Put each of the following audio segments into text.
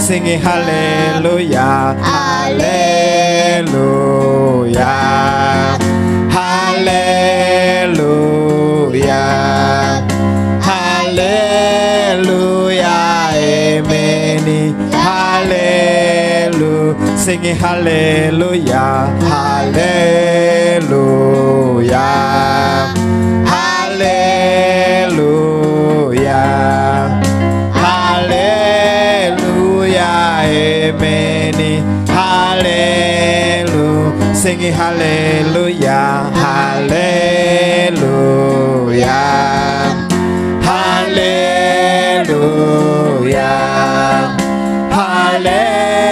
Singing hallelujah, hallelujah, hallelujah, hallelujah, amen, hallelujah. Singing hallelujah, hallelujah, hallelujah, hallelujah, amen, hallelujah. Singing hallelujah, hallelujah, hallelujah, hallelujah,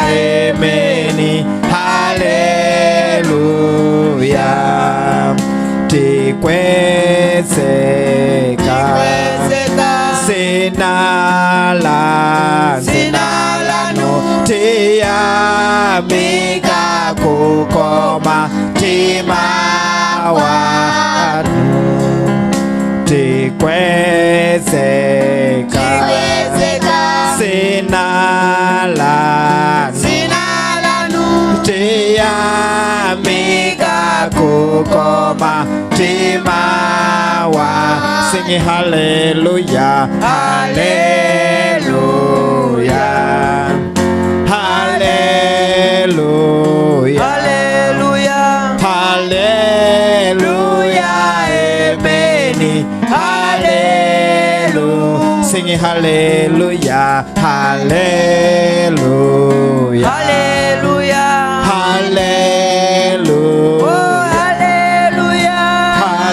amen, hallelujah. Tikwezeka dzina lanu, tiyamika kukoma mtima wanu. Tikwezeka dzina lanu, tiyamika kukoma mtima wa. Singing hallelujah, hallelujah, hallelujah, hallelujah, hallelujah, amen, hallelujah. Singing hallelujah, hallelujah, hallelujah, hallelujah, oh hallelujah,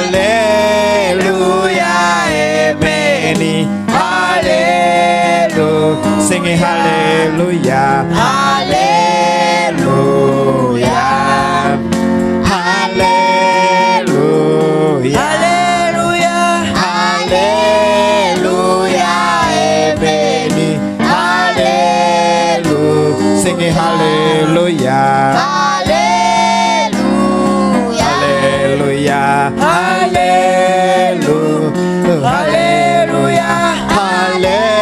hallelujah, amen, hallelujah. Singing hallelujah, hallelujah, hallelujah, hallelujah, hallelujah, amen, hallelujah. Singing hallelujah, hallelujah, hallelujah, hallelujah, hallelujah,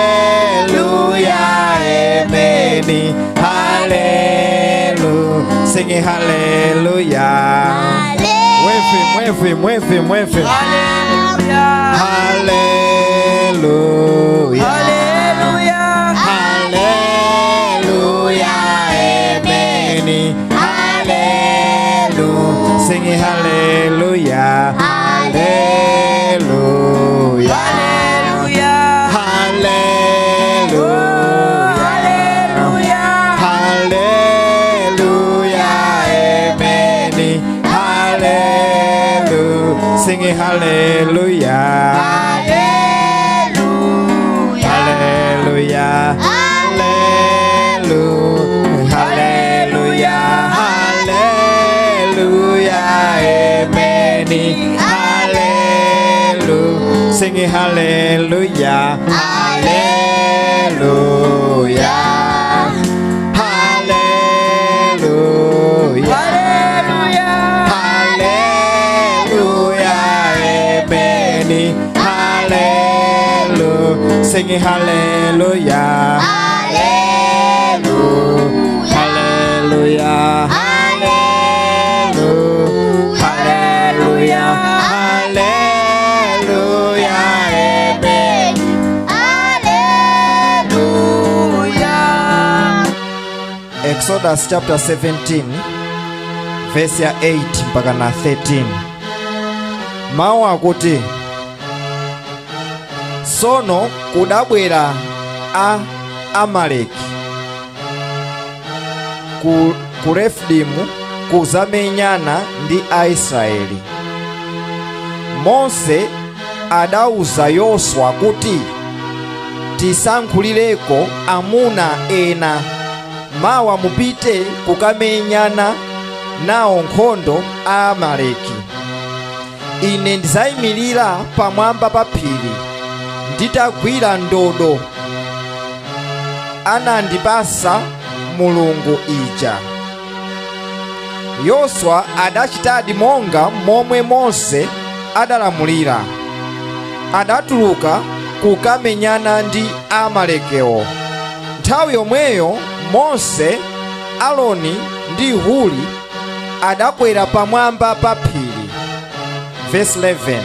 amen, hallelujah. Singing hallelujah. Wave him, wave him, wave him, wave him. Hallelujah, hallelujah, hallelujah, hallelujah, amen, hallelujah. Singing hallelujah, hallelujah, hallelujah, hallelujah, hallelujah, hallelujah, amen, hallelujah. Singing hallelujah, hallelujah, hallelujah, hallelujah, hallelujah, hallelujah, amen, hallelujah. Singing hallelujah, hallelujah, hallelujah, hallelujah, hallelujah, amen, hallelujah. Singing hallelujah, hallelujah, hallelujah, hallelujah, hallelujah, hallelujah, amen. Hallelujah. Exodus chapter 17 verse ya 8 mpaka na 13. Mawu akuti, sono kudabwera a Amaleki ku Refidimu kuzamenyana ndi Aisraeli. Mose adauza Yoswa kuti, tisankhulireko amuna ena, mawa mupite kukamenyana nawo nkhondo a Amaleki. Ine ndidzayimirira pamwamba pa phiri nditagwira ndodo anandipasa Mulungu ija. Yoswa adachitadi monga momwe Mose adalamulira. Adatuluka kukamenyana ndi Amalekewo. Nthawi yomweyo Mose, Aroni ndi Huri adakwera pamwamba pa phiri. Verse 11.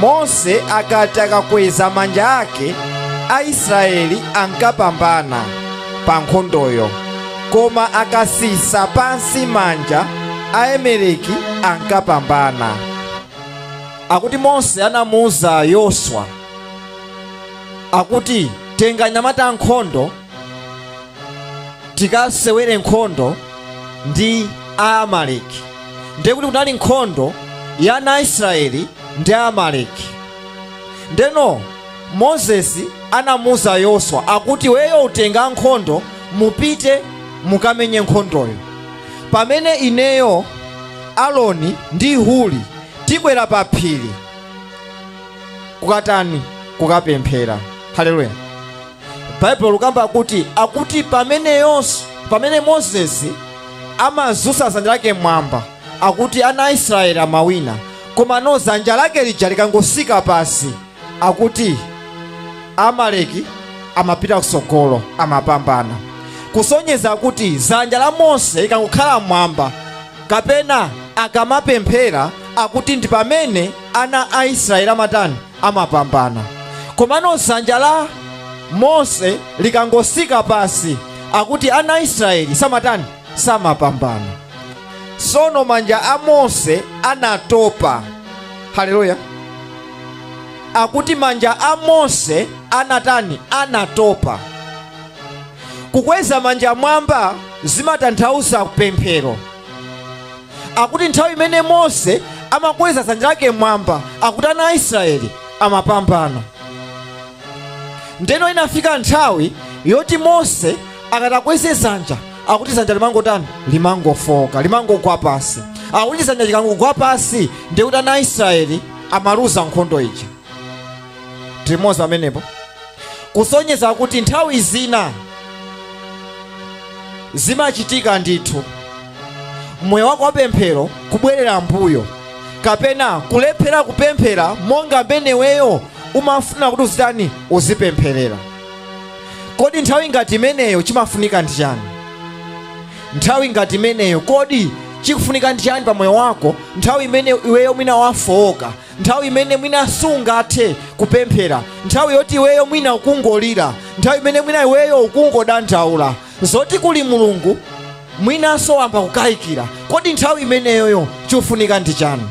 Mose akati akakweza manja ake, Aisraeli ankapambana pa nkhondoyo, koma akasisa pansi manja, Aamaleki ankapambana. Akuti Mose anamuuza Yoswa akuti, tenga anyamata ankhondo tikasewere nkhondo ndi Aamaleki. Ndiye kuti kunali nkhondo ya ana Aisraeli ndi Aamaleki. Ndeno Mozesi anamuuza Yoswa akuti, weyo utenga nkhondo, mupite mukamenye nkhondoyo, pamene ineyo, Aroni ndi Huri tikwera pa phiri kukatani? Kukapemphera. Haleluya. Baibulo likamba kuti, akuti pamene Mozesi amazusa dzanja lake mwamba, akuti ana Aisraeli amawina, koma no dzanja lake lija likangosika pasi, akuti Amaleki amapita kusogolo, amapambana. Kusonyeza kuti dzanja la Mose likangokhala mwamba kapena akamapemphera, akuti ndi pamene ana a Israeli amatani? Amapambana. Komano dzanja la Mose likangosika pasi, akuti ana a Israeli samatani? Samapambana. Sono manja a Mose anatopa. Haleluya. Akuti manja a Mose anatani? Anatopa. Kukweza manja mwamba zimatanthauza pemphero. Akuti nthawi imene Mose amakweza dzanja lake mwamba, akuti ana a Israeli amapambana. Ndeno inafika nthawi yoti Mose akatakweze dzanja, akuti dzanja limangotani? Limangofoka, limangogwa pasi. Akuti dzanja likangogwa pasi, ndikuti ana a Israeli amaluza nkhondo ija. Timozi pamenepo kusonyeza kuti nthawi zina zimachitika ndithu moyo wako wapemphero kubwerera mbuyo kapena kulephera kupemphera monga mmeneweyo umafuna kuti uzitani? Uzipempherera. Kodi nthawi ngati imeneyo chimafunika ndi chani? Nthawi ngati imeneyo kodi chikufunika ndi chani pa moyo wako? Nthawi imene iweyo mwina wafowoka, nthawi imene mwina sungathe kupemphera, nthawi yoti iweyo mwina ukungolira, nthawi imene mwina iweyo ukungodandaula zoti kuli Mulungu, mwinanso wamba kukayikira, kodi nthawi imeneyoyo chikufunika ndi chani?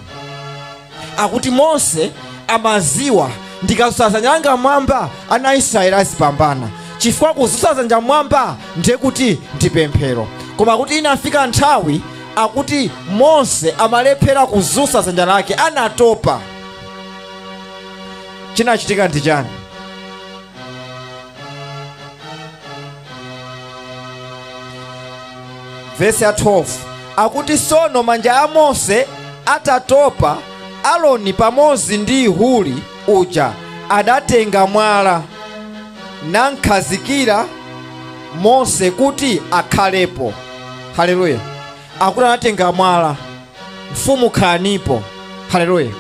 Akuti Mose amaziwa, ndikazusa dzanja langa mwamba, ana a Israeli azipambana, chifukwa kuzusa dzanja mwamba ndiye kuti ndi pemphero. Koma kuti inafika nthawi, akuti Mose amalephera kuzusa dzanja lake, anatopa. Chinachitika ndi chani? Vesi ya 12 akuti, sono manja a Mose atatopa, Aroni pamodzi ndi Huri uja adatenga mwala nankhazikira Mose kuti akhalepo. Haleluya. Akuti anatenga mwala, mfumu khalanipo. Haleluya.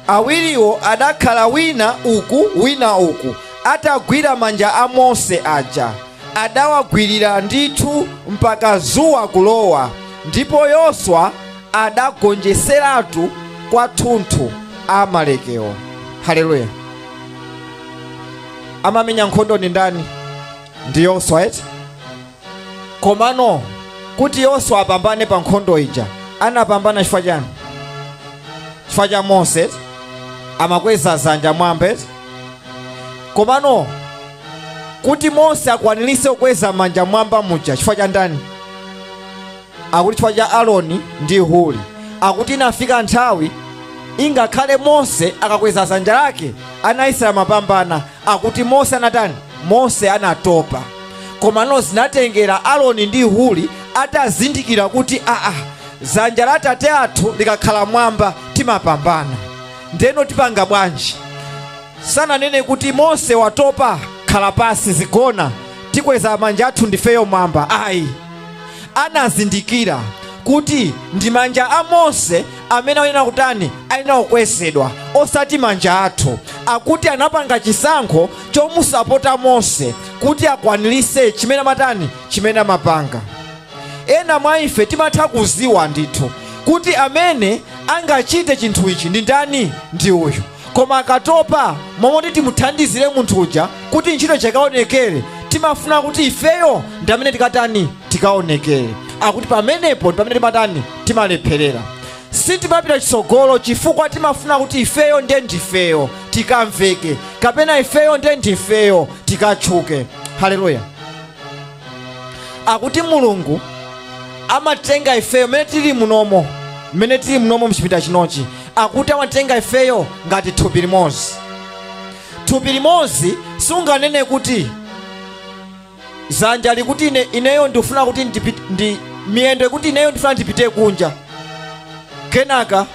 Awiriwo adakhala wina uku wina uku, atagwira manja a Mose aja, adawagwirira ndithu mpaka zuwa kulowa, ndipo Yoswa adagonjetseratu kwathunthu Aamalekewo. Haleluya. Amamenya nkhondo ndi ndani? Ndi Yoswa, eti? Komano kuti Yoswa apambane pa nkhondo ija, anapambana chifukwa chani? Chifukwa cha Mose, eti? Amakweza zanja mwamba, eti? Komano kuti Mose akwanirise kukweza manja mwamba muja, chifukwa cha ndani? Akuti chifukwa cha Aroni ndi Huri. Akuti inafika nthawi, ingakhale Mose akakweza zanja lake ana Israeli amapambana, akuti Mose anatani? Mose anatopa. Komano zinatengera Aroni ndi Huri atazindikira kuti aa, zanja la tate athu likakhala mwamba timapambana, ndeno tipanga bwanji? Sananene kuti Mose watopa, khala pasi, zigona, tikweza manja athu ndifeyo mwamba. Ayi, anazindikira Kuti ndi manja a Mose amene ayenera kutani? Ayenera kukwezedwa, osati manja athu. Akuti anapanga chisankho chomusapota Mose kuti akwanirise chimene amatani? Chimene amapanga. Ena mwa ife timatha kuziwa ndithu kuti amene angachite chinthu ichi ndi ndani? Ndi uyu. Koma akatopa, momoti timuthandizire munthu uja kuti ntchito chikaonekere, timafuna kuti ifeyo ndi amene tikatani? Tikaonekere. Akuti pamenepo ndi pamene timatani? Timalepherera. Sitimapita chitsogolo chifukwa timafuna kuti ifeyo ndiye ndifeyo tikamveke, kapena ifeyo ndiye ndifeyo tikatchuke. Haleluya. Akuti Mulungu amatenga ifeyo mmene tili munomo, mmene tili munomo mchipinda chinochi. Akuti amatenga ifeyo ngati thupi limodzi. Thupi limodzi, sunganene kuti zanja likuti ineyo ndifuna kuti ndi miyendo ikuti ineyo ndifuna ndipite kunja, kenaka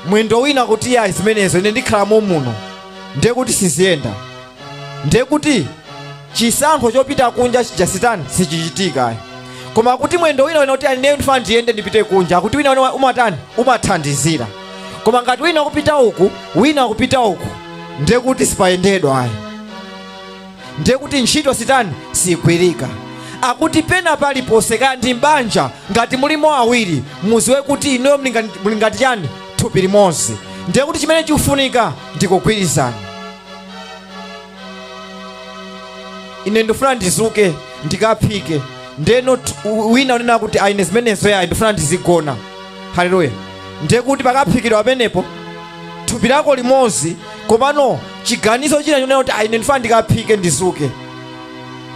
mwendo wina kuti ya, zimenezo ine ndikhalamo muno, ndiye kuti siziyenda. Ndiye kuti chisankho chopita kunja chija sitani? Sichichitika. Koma kuti mwendo wina wina kuti ineyo ndifuna ndiyende ndipite kunja, akuti wina wina umatani? Umathandizira. Koma ngati wina kupita uku, wina kupita uku, ndiye kuti sipayendedwa ayi, ndiye kuti ntchito sitani? Sigwirika. Akuti pena paliponse, kaya ndi mbanja, ngati mulimo awiri, muziwe kuti inuyo muli ngati chani? Thupi limodzi. Ndiye kuti chimene chikufunika ndikugwirizana. Ine ndifuna ndizuke ndikaphike, ndeno wina unena kuti aine zimenezo yayi, ndifuna ndizigona. Haleluya. Ndiye kuti pakaphikidwa pamenepo thupi lako limodzi, komano chiganizo china chonena kuti aine ndifuna ndikaphike ndizuke,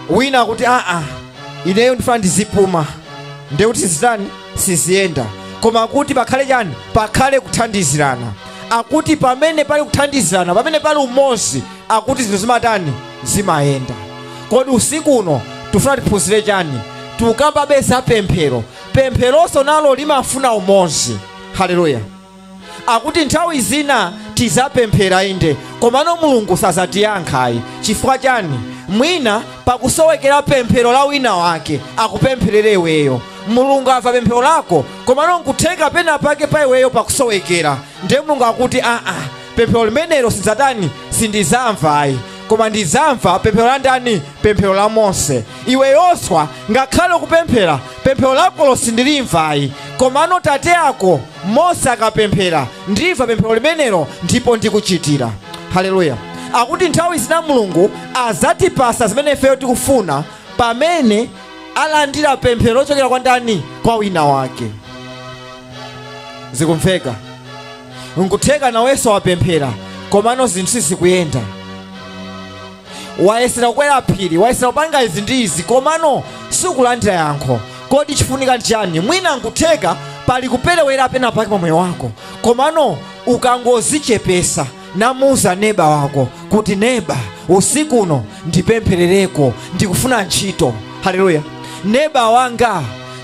wina kuti aa, ineyo ndifuna ndizipuma, ndiye kuti sizitani? Siziyenda. Koma kuti pakhale chani? Pakhale kuthandizirana. Akuti pamene pali kuthandizirana, pamene pali umodzi, akuti zinthu zimatani? Zimayenda. Kodi usiku uno tifuna tiphunzire chani? Tikukambabe za pemphero. Pempheronso nalo limafuna umodzi. Haleluya. Akuti nthawi zina tizapemphera inde, komano Mulungu sazatiyankhayi. Chifukwa chani? Mwina pakusowekera pemphero la wina wake akupempherere iweyo. Mulungu amva pemphero lako, komano nkutheka pena pake pa iweyo pakusowekera. Ndiye Mulungu akuti aa, pemphero limenelo sindzatani? Sindizamva ayi, koma ndizamva pemphero la ndani? Pemphero la Mose. Iwe Yoswa, ngakhale ukupemphera, pemphero lakolo sindilimva ayi, komano tate ako Mose akapemphera, ndimva pemphero limenelo ndipo ndikuchitira. Haleluya. Akuti nthawi zina Mulungu azatipasa zimene ifeyo tikufuna pamene alandira pemphero lochokera kwa ndani? Kwa wina wake. Zikumveka? Nkutheka nawenso wapemphera, komano zinthu sizikuyenda. Wayesera kukwera phiri, wayesera kupanga izi ndi izi, komano sikulandira yankho. Kodi chifunika nchani? Mwina nkutheka pali kuperewera pena pake pa moyo wako, komano ukangozichepesa namuuza neba wako kuti neba, usiku uno ndipempherereko, ndikufuna ntchito. Haleluya. Neba wanga,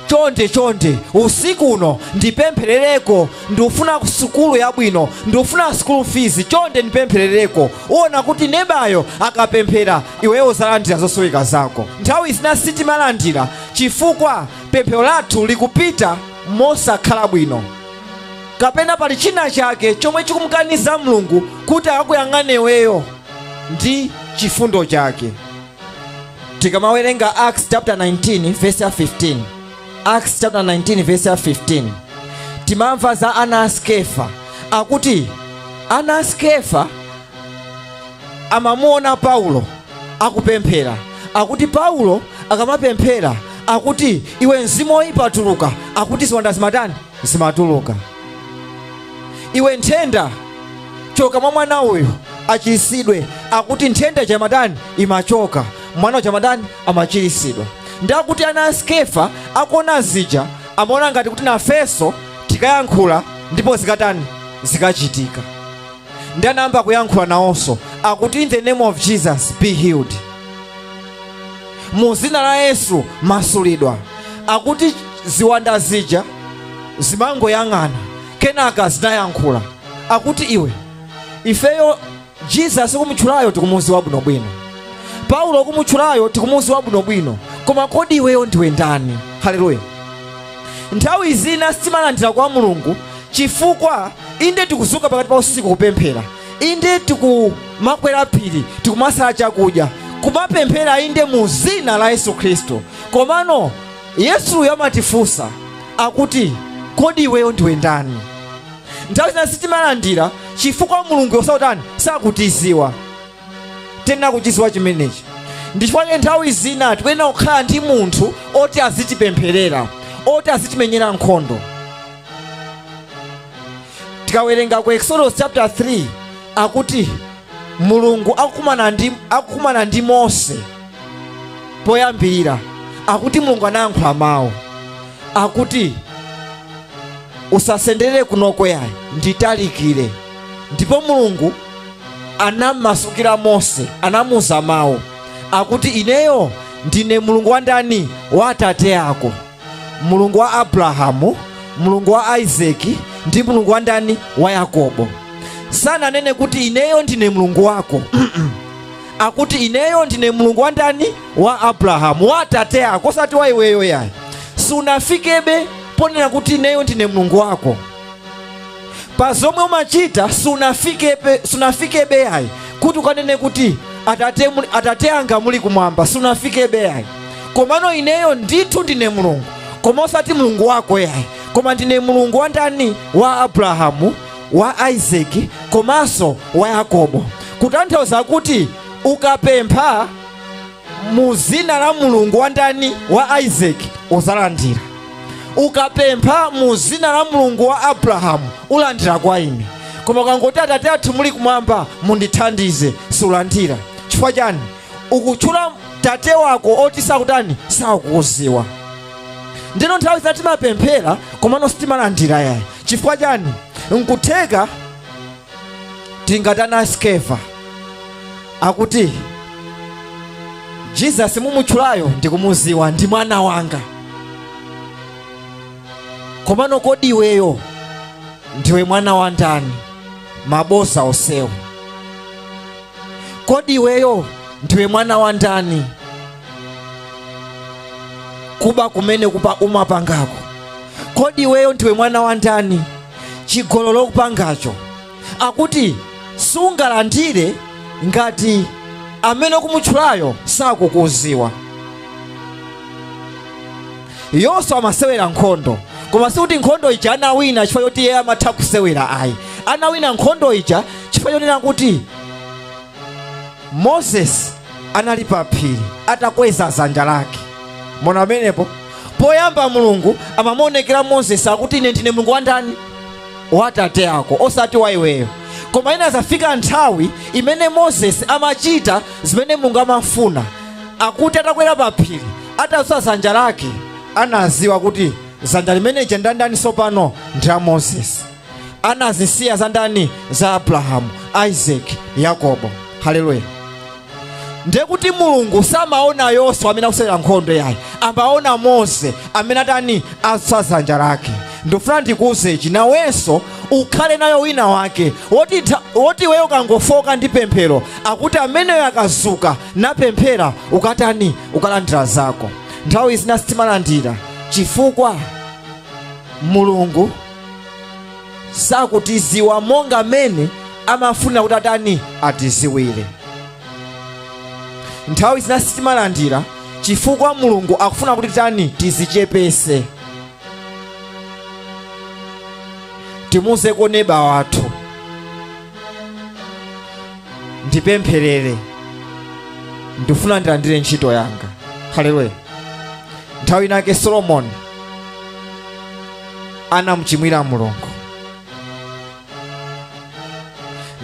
chonde chonde, usiku uno ndipempherereko, ndikufuna sukulu yabwino, ndikufuna school fees, chonde ndipempherereko. Uona kuti nebayo akapemphera, iweyo uzalandira zosoweka zako. Nthawi zina sitimalandira chifukwa pemphero lathu likupita mosakhala bwino, kapena pali china chake chomwe chikumukaniza Mulungu kuti akakuyang'ane iweyo ndi chifundo chake. Tikamawerenga Acts chapter 19 verse ya 15, Acts chapter 19 verse ya 15, timamva za ana a Skefa. Akuti ana a Skefa amamuona Paulo akupemphera. Akuti Paulo akamapemphera akuti iwe mzimu woyipa tuluka, akuti ziwanda zimatani? Zimatuluka. Iwe nthenda choka mwa mwana uyu achiritsidwe, akuti nthenda chamatani? Imachoka. Mwana uja amatani? Amachiritsidwa. Ndi akuti ana a Skefa akuona zija, amaona ngati kuti nafenso tikayankhula ndipo zikatani? Zikachitika. Ndi anayamba kuyankhula nawonso, akuti in the name of Jesus be healed, mu zina la Yesu masulidwa. Akuti ziwanda zija zimangoyang'ana, kenaka zinayankhula, akuti iwe, ifeyo Jesus kumutchulayo tikumuziwa bwinobwino, Paulo kumutchulayo tikumuziwa bwinobwino, koma kodi iweyo ndiwe ndani? Haleluya. Nthawi zina sitimalandira kwa Mulungu chifukwa inde tikuzuka pakati pa usiku kupemphera, inde tikumakwera phiri, tikumasala chakudya, kumapemphera inde mu zina la Yesu Khristu, komano Yesuyo amatifunsa akuti, kodi iweyo ndiwe ndani? Nthawi zina sitimalandira chifukwa Mulungu yosakutani sakutiziwa. Tena kuchiziwa chimenechi ndichifukwa nthawi zina tikuyenera kukhala ndi munthu oti azitipempherera, oti azitimenyera nkhondo. Tikawerenga ku Exodus chapter 3 akuti Mulungu akukumana ndi Mose poyambirira, akuti Mulungu anayankhula mawu akuti usasendere kunoko yayi, nditalikire. Ndipo Mulungu anamasukira Mose, anamuza mawu akuti ineyo ndine Mulungu wa ndani? Wa atate ako, Mulungu wa Abrahamu, Mulungu wa Isaki ndi Mulungu wa ndani? Wa Yakobo. Sananene kuti ineyo ndine Mulungu wako. Akuti ineyo ndine Mulungu wa ndani? Wa Abrahamu, wa atate ako, osati wa iweyo yayi. Sunafikebe ponena kuti ineyo ndine Mulungu wako. Pa zomwe umachita sunafikebe yayi kuti ukanene kuti atate anga muli kumwamba, sunafikebe yayi. Komano ineyo ndithu ndine Mulungu, koma osati Mulungu wako yayi, koma ndine Mulungu wa ndani? Wa Abrahamu, wa Isaki komanso wa Yakobo. Kutanthauza kuti ukapempha mu zina la Mulungu wa ndani? Wa Isaki, uzalandira. Ukapempha mu zina la Mulungu wa Abrahamu, ulandira kwa ine. Koma ukangoti atate athu muli kumwamba mundithandize, sulandira. Chifukwa chani? Ukutchula tate wako oti sakutani, sakukuziwa. Ndino nthawi zina timapemphera komano sitimalandira yayi. Chifukwa chani? Nkutheka tingatana Skeva akuti Jesus mumutchulayo ndikumuziwa, ndi mwana wanga, komano kodi iweyo ndiwe mwana wa ndani? Maboza osewo. Kodi iweyo ndiwe mwana wa ndani? Kuba kumene kupa umapangako. Kodi iweyo ndiwe mwana wa ndani? Chigololo kupangacho. Akuti sungalandire ngati amene kumutchulayo sakukuziwa. Yoswa amasewera nkhondo, koma sikuti nkhondo ija anawina chifukwa choti iye amatha kusewera ayi. Anawina nkhondo ija chifukwa chonena kuti Moses anali pa phiri atakweza dzanja lake. Mona amenepo poyamba Mulungu amamuonekera Moses akuti ine ndine Mulungu wa ndani? Wa atate ako, osati wa iweyo. Koma ina zafika nthawi imene Moses amachita zimene Mulungu amafuna. Akuti atakwera pa phiri atasusa dzanja lake, anaziwa kuti dzanja limeneja ndi ndani sopano? Ndi la Moses. Anazisiya za ndani? Za Abrahamu, Isaac, Yakobo. Haleluya. Ndiye kuti Mulungu samaona Yoswa amene akusewera nkhondo yayi, amaona Mose amene atani? Asusa dzanja lake. Ndifuna ndikuwuzechi, nawenso ukhale nayo wina wake woti iweyo ukangofoka ndi pemphero, akuti ameneyo akazuka napemphera ukatani? Ukalandira zako. Nthawi zina sitimalandira chifukwa Mulungu sakutiziwa monga mene amafuna kuti atani? Atiziwire. Nthawi zina sitimalandira chifukwa Mulungu akufuna kuti tani? Tizichepese, timuzeko neba wathu, ndipempherere, ndifuna ndilandire ntchito yanga. Haleluya. Nthawi inake Solomoni anamuchimwira Mulungu,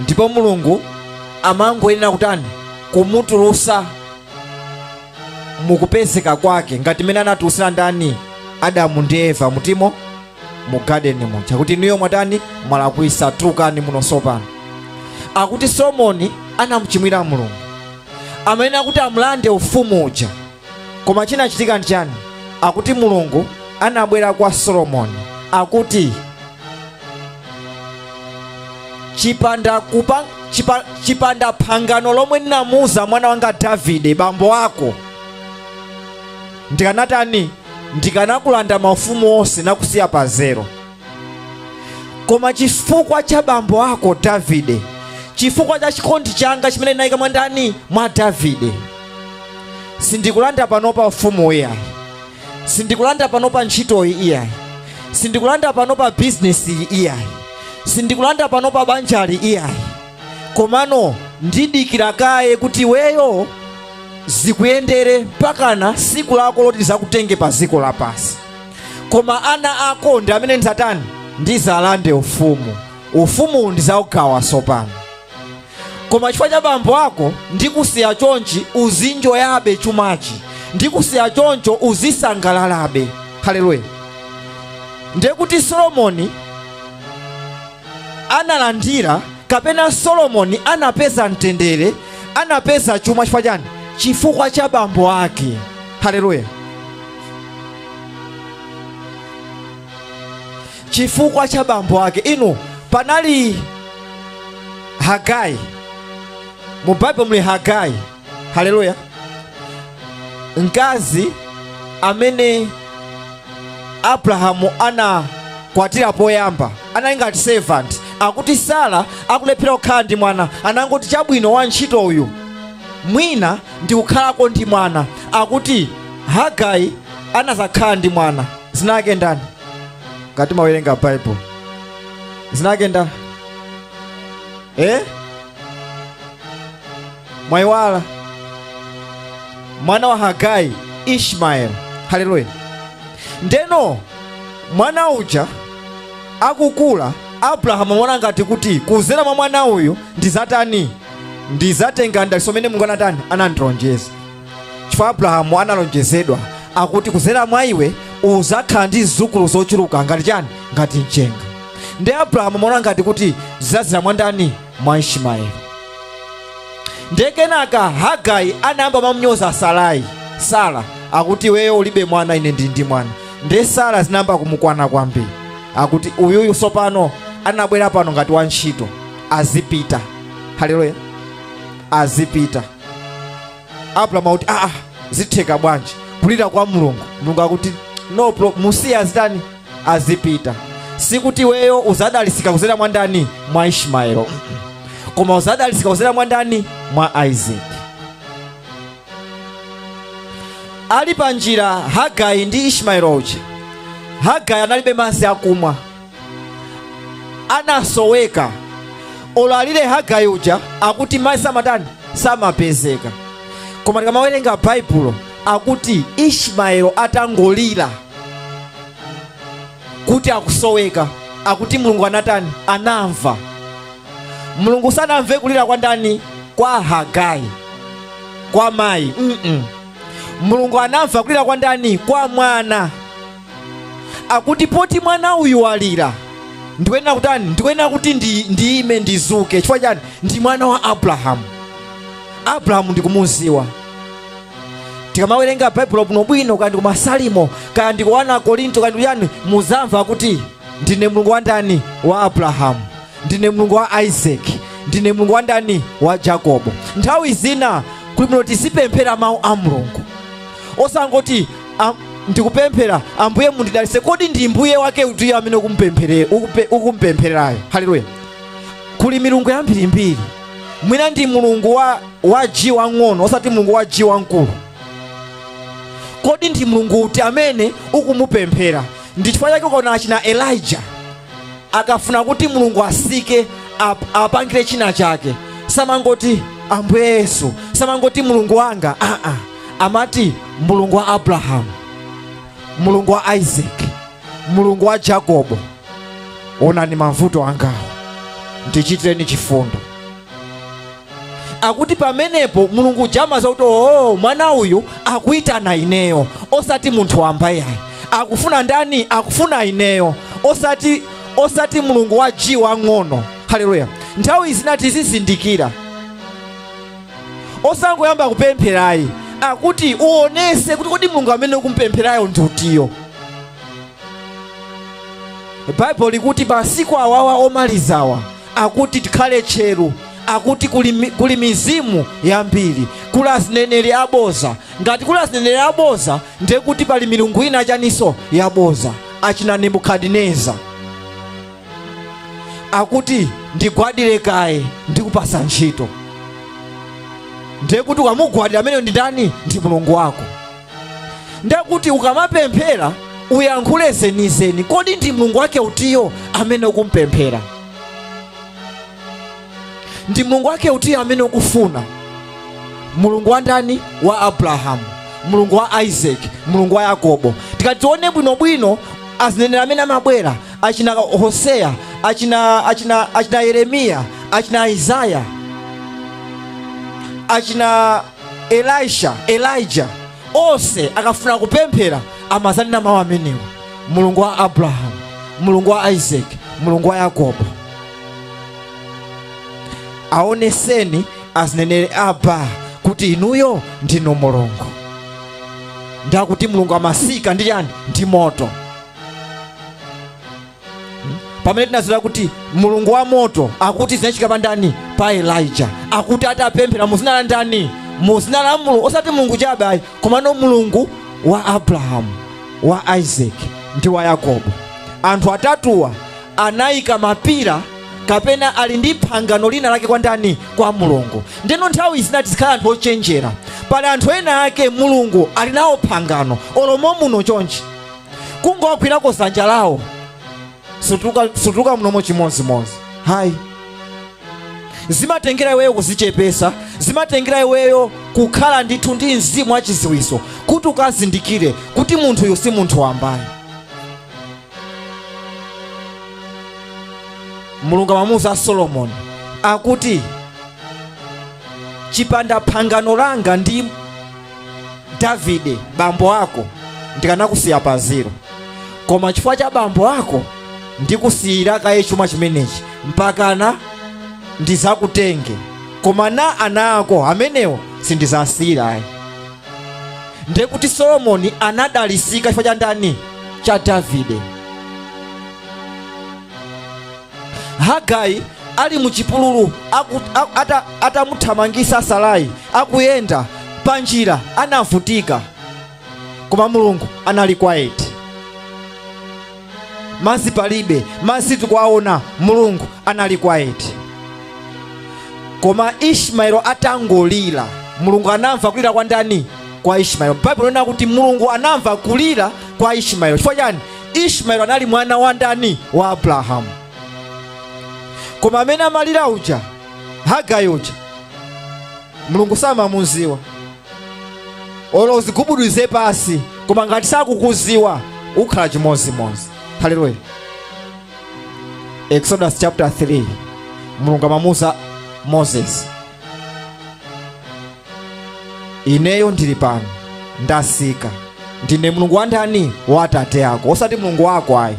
ndipo Mulungu amangoyenera kutani? Kumutulusa mukupezeka kwake, ngati mmene anatulusira ndani? Adamu ndi Eva mutimo mu garden muja, kuti inuyo mwatani? Mwalakwisa, tulukani muno sopano. Akuti Solomoni anamuchimwira Mulungu, amene akuti amulande ufumu uja. Koma chinachitika ndi chani? Akuti Mulungu anabwera kwa Solomoni akuti chipanda phangano lomwe ndinamuuza mwana wanga Davide bambo ako, ndikanatani? Ndikanakulanda maufumu onse nakusiya pa zero. Koma chifukwa cha bambo ako Davide, chifukwa cha chikondi changa chimene ndinayika mwa ndani? Mwa Davide, sindikulanda panopa ufumu iyayi, sindikulanda panopa ntchitoyi iyayi, sindikulanda panopa bizinesi iyayi, sindikulanda panopa banjali iyayi, komano ndidikira kaye kuti iweyo zikuyendere mpakana siku lako loti zakutenge pa ziko lapasi. Koma ana ako ndi amene ndizatani? Ndizalande ufumu. Ufumu ndizaugawa sopano. Koma chifukwa cha bambo ako ndikusiya chonchi, uzinjoyabe chumachi, ndikusiya choncho, uzisangalalabe. Haleluya! Ndiye kuti Solomoni analandira, kapena Solomoni anapeza mtendere, anapeza chuma chifukwa chani? Chifukwa cha bambo ake. Haleluya! Chifukwa cha bambo ake. Inu, panali Hagai mu Baibulo, muli Hagai. Haleluya! Mkazi amene Abrahamu anakwatira poyamba anali ngati servant. Akuti Sara akulephera kukhala ndi mwana, anangoti chabwino, wantchito uyu mwina ndikukhalako ndi mwana. Akuti Hagai anazakhala ndi mwana. Zina lake ndani? Ngati mawerenga Bible, zina lake ndani? Mwayiwala? Mwana wa Hagai, Ishmael. Haleluya! Ndeno mwana uja akukula, Abrahamu amaona ngati kuti kuzera mwa mwana uyu ndizatani? Ndizatenga mdalitso umene Mulungu anatani? Anandilonjeza. Chifukwa Abrahamu analonjezedwa akuti kuzera mwa iwe uzakhala ndi zidzukulu zochuluka ngati chani? Ngati mchenga. Ndi Abrahamu amaona ngati kuti zizazira mwa ndani? Mwa Ishmaeli. Ndiye kenaka Hagai anayamba mamunyoza Sarai, Sara, akuti iweyo ulibe mwana, ine ndili ndi mwana. Ndiye Sara zinayamba kumukwana kwambiri, akuti uyuyu sopano anabwera pano ngati wantchito, azipita. Haleluya! Azipita. Abrahamu akuti aa, zitheka bwanji? Kulira kwa Mulungu. Mulungu akuti no pro, musiye azitani? Azipita. Sikuti iweyo uzadalisika kuzera mwa ndani? Mwa Ishmaelo, koma uzadalisika kuzera mwa ndani? Mwa Isaac. Ali pa njira Hagai ndi Ishmaelo uja, Hagai analibe madzi akumwa, anasoweka. Olo alire Hagai uja, akuti madzi samatani? Samapezeka. Koma tikamawerenga Baibulo, akuti Ishmaelo atangolira kuti akusoweka, akuti Mulungu anatani? Anamva. Mulungu sanamve kulira kwa ndani? Kwa Hagai, kwa mayi. Mulungu anamva kulira kwa ndani? Kwa mwana. Akuti poti mwana uyu walira, ndikuyenera kutani? Ndikuyenera kuti ndiyime, ndizuke. Chifukwa chani? Ndi mwana wa Abrahamu. Abrahamu ndikumuziwa. Tikamawerenga Baibulo bwinobwino, kaya ndi kumasalimo, kaya ndi ku Korinto, kaya ndi kuyani, muzamva kuti ndine Mulungu wa ndani? Wa Abrahamu. Ndine Mulungu wa Isaac. Ndine Mulungu wa ndani? Wa Jacobo. Nthawi zina kuli bwino tizipemphera mawu a Mulungu, osangoti ndikupemphera Ambuye mundidalitse. Kodi ndi mbuye wake utiyo amene ukumpemphererayo? Haleluya! Kuli milungu yambirimbiri. Mwina ndi mulungu wa G wang'ono, osati mulungu wa G wamkulu. Kodi ndi mulungu uti amene ukumupemphera? Ndi chifukwa chake ukaona achina Elijah akafuna kuti Mulungu asike apangire china chake, samangoti Ambuye Yesu, samangoti Mulungu wanga, aa, amati Mulungu wa Abrahamu, Mulungu wa Isaac, Mulungu wa Jacobo, onani mavuto angawo, ndichitireni chifundo. Akuti pamenepo Mulungu uja amadziwa kuti oo, mwana uyu akuyitana ineyo, osati munthu wamba yayi. Akufuna ndani? Akufuna ineyo, osati mulungu wa G wang'ono. Haleluya! Nthawi zina tizizindikira, osangoyamba kupempherayi, akuti uonese kuti kodi mulungu amene ukumpempherayo ndi utiyo. Baibulo likuti masiku awawa omalizawa akuti tikhale tcheru. Akuti kuli mizimu yambiri, kuli azineneri aboza. Ngati kuli azineneri aboza, ndiye kuti pali milungu ina chaniso yaboza, achina Nebukadineza. Akuti ndigwadire kaye ndikupasa ntchito. Ndiye kuti ukamugwadira ameneyo ndi ndani? Ndi mulungu wako. Ndiye kuti ukamapemphera uyankhule zenizeni, kodi ndi mulungu wake utiyo amene ukumpemphera? Ndi mulungu wake utiyo amene ukufuna? Mulungu wa ndani? Wa Abrahamu, mulungu wa Isaac, mulungu wa Yakobo. Tikati tione bwinobwino azineneri amene amabwera, achina Hoseya, achina Yeremiya, achina Isaya, achina Elisha, Elijah, onse akafuna kupemphera amazanena mawu amenewa: mulungu wa Abrahamu, mulungu wa Isaac, mulungu wa Yakobo. Aoneseni azineneri aba kuti inuyo ndinu mulungu. Ndakuti mulungu amasika ndi chani? Ndi moto. Pamene tinaziwa kuti mulungu wa moto akuti zinachitika pa ndani? Pa Elijah. Akuti atapemphera muzina la ndani? Muzina la mulungu, osati mulungu chabe ayi, komano mulungu wa Abrahamu, wa Isaac ndi wa Yakobo. Anthu atatuwa anayika mapira kapena ali ndi phangano lina lake kwa ndani? Kwa mulungu. Ndeno nthawi zina tizikhala anthu ochenjera. Pali anthu ena ake mulungu ali nawo phangano, olomo muno chonchi kungowagwirako zanja lawo sutuluka munomo chimozimozi. Hayi, zimatengera iweyo kuzichepesa, zimatengera iweyo kukhala ndithu ndi mzimu wachiziwiso kuti ukazindikire kuti munthuyu si munthu wambayi. Mulungu amamuuza Solomoni akuti chipanda phangano langa ndi Davide bambo ako ndikanakusiya pa zero, koma chifukwa cha bambo ako ndikusiyira kaye chuma chimenechi mpakana ndizakutenge, koma na ana ako amenewo sindizasiyira ayi. Ndiye kuti Solomoni anadalisika chifukwa cha ndani? Cha Davide. Hagai ali muchipululu atamuthamangisa Sarai, akuyenda panjira anavutika, koma mulungu anali quiet. Mazi palibe, mazi tikuwaona, mulungu anali quiet. Koma Ishmaelo atangolira, mulungu anamva kulira kwa ndani? Kwa Ishmaelo. Baibulo linena kuti mulungu anamva kulira kwa Ishmaelo. Chifukwa chani? Ishmaelo anali mwana wa ndani? Wa Abrahamu. Koma amene amalira uja, Hagai uja, mulungu samamuziwa. Olo uzigubuduze pasi, koma ngati sakukuziwa ukhala chimozimozi. Haleluya. Exodus chapter 3, mulungu amamuuza Moses, ineyo ndili pano, ndasika, ndine mulungu wa ndani? Wa atate ako, osati mulungu wako ayi,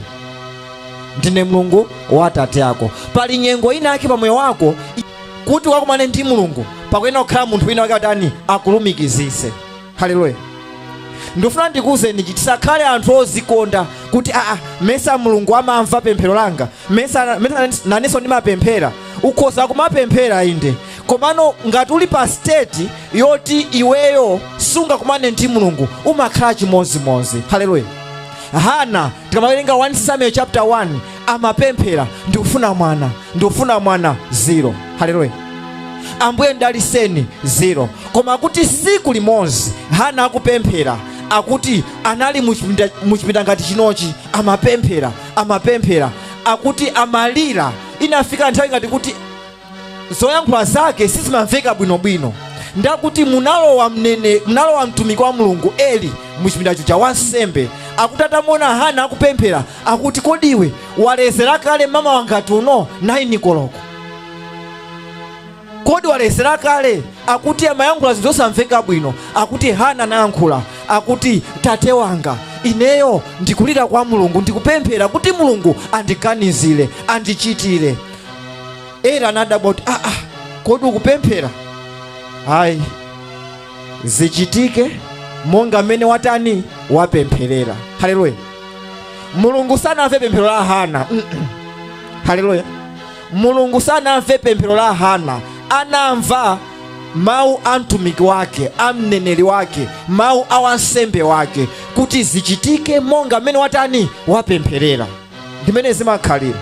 ndine mulungu wa atate ako. Pali nyengo ina yake pamoyo wako kuti wakumane ndi mulungu, pakuyenera kukhala munthu wina wake atani? Akulumikizise. Haleluya. Ndifuna ndikuwuzeni, tisakhale anthu ozikonda kuti aa, mesa mulungu amamva pemphero langa, mesa nanenso ndimapemphera. Ukhoza kumapemphera inde, komano ngati uli pa state yoti iweyo sungakumane ndi mulungu, umakhala chimozimozi. Haleluya. Hana, tikamawerenga 1 Samuel chapter 1, amapemphera, ndikufuna mwana, ndikufuna mwana, 0. Haleluya. Ambuye ndaliseni, 0. Koma kuti siku limodzi Hana akupemphera, akuti anali muchipinda ngati chinochi, amapemphera, amapemphera, akuti amalira. Inafika nthawi ngati kuti zoyankhula zake sizimamveka bwinobwino. Ndakuti munalowa mtumiki wa mulungu Eli muchipindacho cha wansembe. Akuti atamuona Hana akupemphera, akuti kodi iwe walezera kale mama wangati uno 9 koloko? Kodi walezera kale? Akuti amayankhula zinthu zosamveka bwino. Akuti Hana anayankhula, akuti tate wanga, ineyo ndikulira kwa mulungu, ndikupemphera kuti mulungu andiganizire, andichitire. Eli anadabwa kuti kodi ukupemphera? Ayi, zichitike monga mmene watani? Wapempherera. Haleluya. Mulungu sanamve pemphero la Hana. Haleluya. Mulungu sanamve pemphero la Hana. Anamva mawu a mtumiki wake, a mneneri wake, mawu a wansembe wake, kuti zichitike monga mmene watani, wapempherera. Ndimene zimakhalira.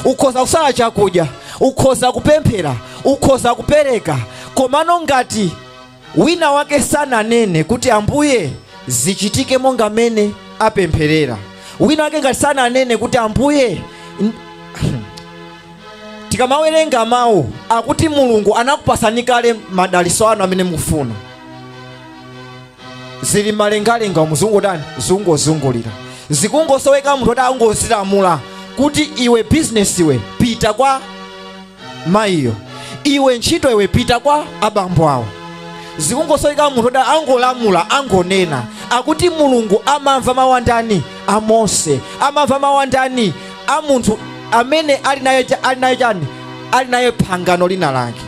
Ukhoza kusala chakudya, ukhoza kupemphera, ukhoza kupereka, komano ngati wina wake sananene kuti Ambuye zichitike monga mmene apempherera, wina wake ngati sananene kuti Ambuye, tikamawerenga mawu akuti Mulungu anakupasani kale madaliso anu amene mufuna, zili malengalenga muzungu tani, zungozungulira, zikungosoweka munthu oti angozilamula kuti iwe business iwe pita kwa mayiyo, iwe ntchito iwe pita kwa abambo awo. Zikungosoweka munthu oti angolamula, angonena. Akuti Mulungu amamva mawu andani? A Mose. Amamva mawu andani? A munthu amene ali naye ali naye chani? Ali naye phangano lina lake.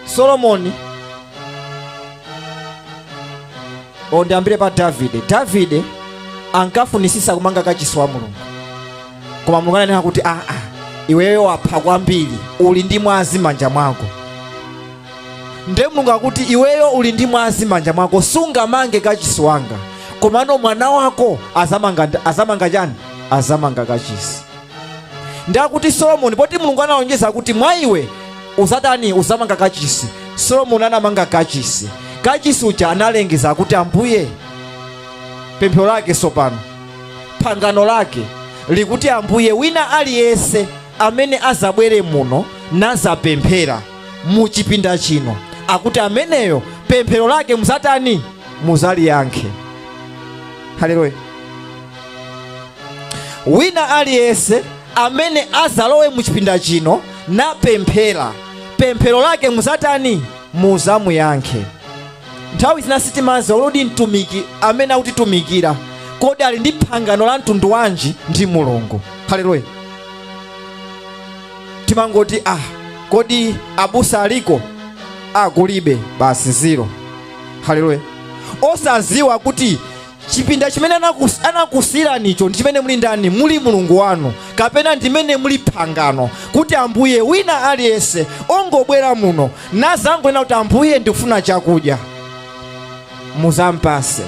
Solomoni, ondiyambire pa Davide. Davide ankafunisisa kumanga kachisi wa Mulungu, koma Mulungu ananena kuti aa, iweyo wapha kwambiri, uli ndi mwazi manja mwako. Nde Mulungu akuti iweyo uli ndi mwazi manja mwako, sungamange kachisi wanga, komano mwana wako azamanga chani? Azamanga kachisi. Ndi akuti Solomoni, poti Mulungu analonjeza kuti mwa iwe uzatani, uzamanga kachisi, Solomoni anamanga kachisi. Kachisi uja analengeza kuti Ambuye, pemphero lake sopano, phangano lake likuti Ambuye, wina aliyense amene azabwere muno nazapemphera mu chipinda chino, akuti ameneyo pemphero lake muzatani, muzaliyankhe. Haleluya. Wina aliyense amene azalowe mu chipinda chino napemphera, pemphero lake muzatani, muzamuyankhe. Nthawi zina sitimaziwa kodi mtumiki amene akutitumikira kodi ali ndi phangano la mtundu wanji ndi Mulungu. Haleluya. Timangoti kodi abusa aliko? Kulibe, basi zero. Haleluya. Osaziwa kuti chipinda chimene anakusiyiranicho ndi chimene muli ndani, muli Mulungu wanu, kapena ndimene muli phangano kuti Ambuye, wina aliyense ongobwera muno nazangonena kuti Ambuye ndikufuna chakudya, muzampase.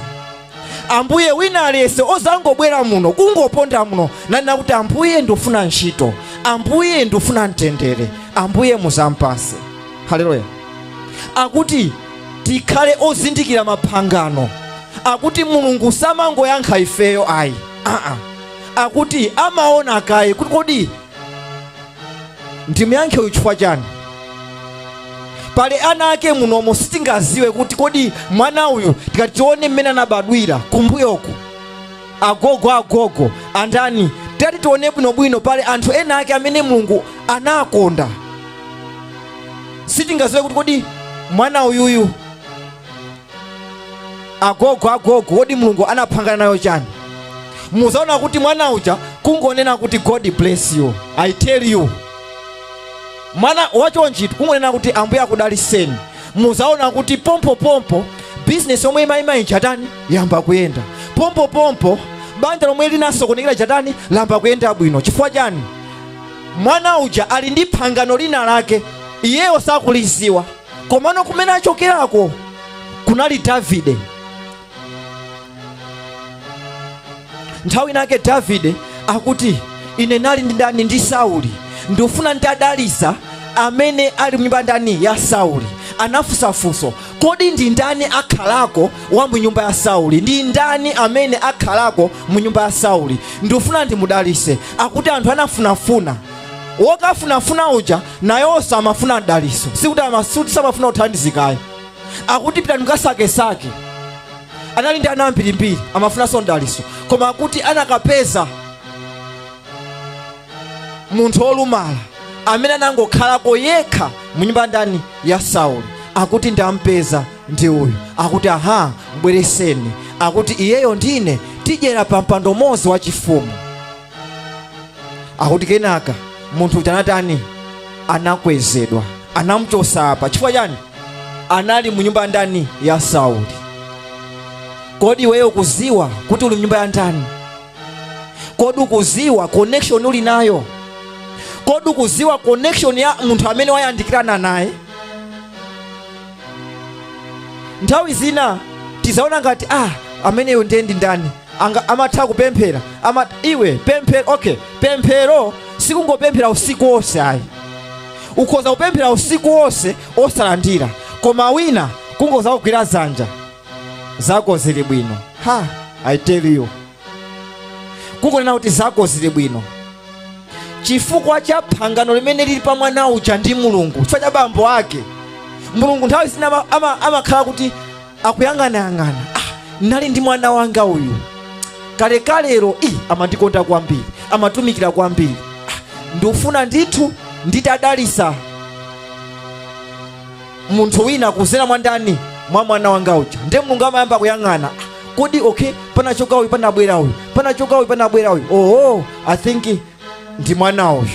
Ambuye, wina aliyense ozangobwera muno kungoponda muno nanena kuti Ambuye ndikufuna ntchito, Ambuye ndikufuna mtendere, Ambuye muzampase. Haleluya. Akuti tikhale ozindikira maphangano. Akuti Mulungu samangoyankha ifeyo ayi, aa, akuti amaona kaye kuti kodi ndimuyankhe uyu chifukwa chani. Pali ana ake munomo sitingaziwe kuti kodi mwana uyu tikati tione mmene anabadwira kumbuyoku, agogo agogo andani, tikati tione bwinobwino, pali anthu ena ake amene Mulungu anakonda. Sitingaziwe kuti kodi mwana uyuyu agogo agogo kodi Mulungu anaphangana nayo chani. Muzaona kuti mwana uja kungonena kuti God bless you, I tell you, mwana wachonchitu kungonena kuti Ambuye akudaliseni, muzaona kuti pompopompo business yomwe imayima ija tani, yamba kuyenda. Pompopompo banja lomwe linasokonekera chatani, lamba kuyenda bwino. Chifukwa chani? Mwana uja ali ndi phangano lina lake, iyeyo sakuliziwa, komano kumene achokerako kunali Davide. Nthawi inake Davide akuti ine nali ndi ndani, ndi Sauli, ndikufuna nditadalisa amene ali mnyumba ndani ya Sauli. Anafunsafunso, kodi ndi ndani akhalako wa mu nyumba ya Sauli? Ndi ndani amene akhalako mu nyumba ya Sauli? Ndikufuna ndimudalise. Akuti anthu anafunafuna, wokafunafuna uja nayonso amafuna mdaliso, sikuti samafuna kuthandizikayo. Akuti pitani mukasakesake. Anali ndi ana ambirimbiri, amafunanso mdaliso, koma akuti anakapeza munthu wolumala amene anangokhalako yekha mu nyumba ndani ya Sauli. Akuti ndampeza ndi uyu. Akuti aha, mbwereseni. Akuti iyeyo ndine tidyera pa mpando umodzi wachifumu. Akuti kenaka munthu uja anatani, anakwezedwa, anamuchosa apa. Chifukwa chani? Anali mu nyumba ndani ya Sauli. Kodi iweyo ukuziwa kuti uli mu nyumba ya ndani? Kodi ukuziwa connection uli nayo? Kodi ukuziwa connection ya munthu amene wayandikirana naye? Nthawi zina tizaona ngati ameneyo ndiye ndi ndani, amatha kupemphera, iwe pemphero. Okay, pemphero sikungopemphera usiku wonse ayi. Ukhoza kupemphera usiku wonse osalandira, koma wina kungoza kugwira zanja zako zili bwino. Ha, I tell you, kungonena kuti zako zili bwino chifukwa cha phangano limene lili pa mwana uja ndi Mulungu, chifukwa cha bambo ake Mulungu. Nthawi zina amakhala kuti akuyang'anayang'ana, nali ndi mwana wanga uyu kalekalero, amandikonda kwambiri, amatumikira kwambiri, ndikufuna ndithu nditadalisa munthu wina kuzera mwa ndani, mwa mwana wanga uja. Ndiye Mulungu amayamba kuyang'ana, kodi okay, panachoka uyu panabwera uyu, panachoka uyu panabwera uyu, oh, I think ndi mwana uyu.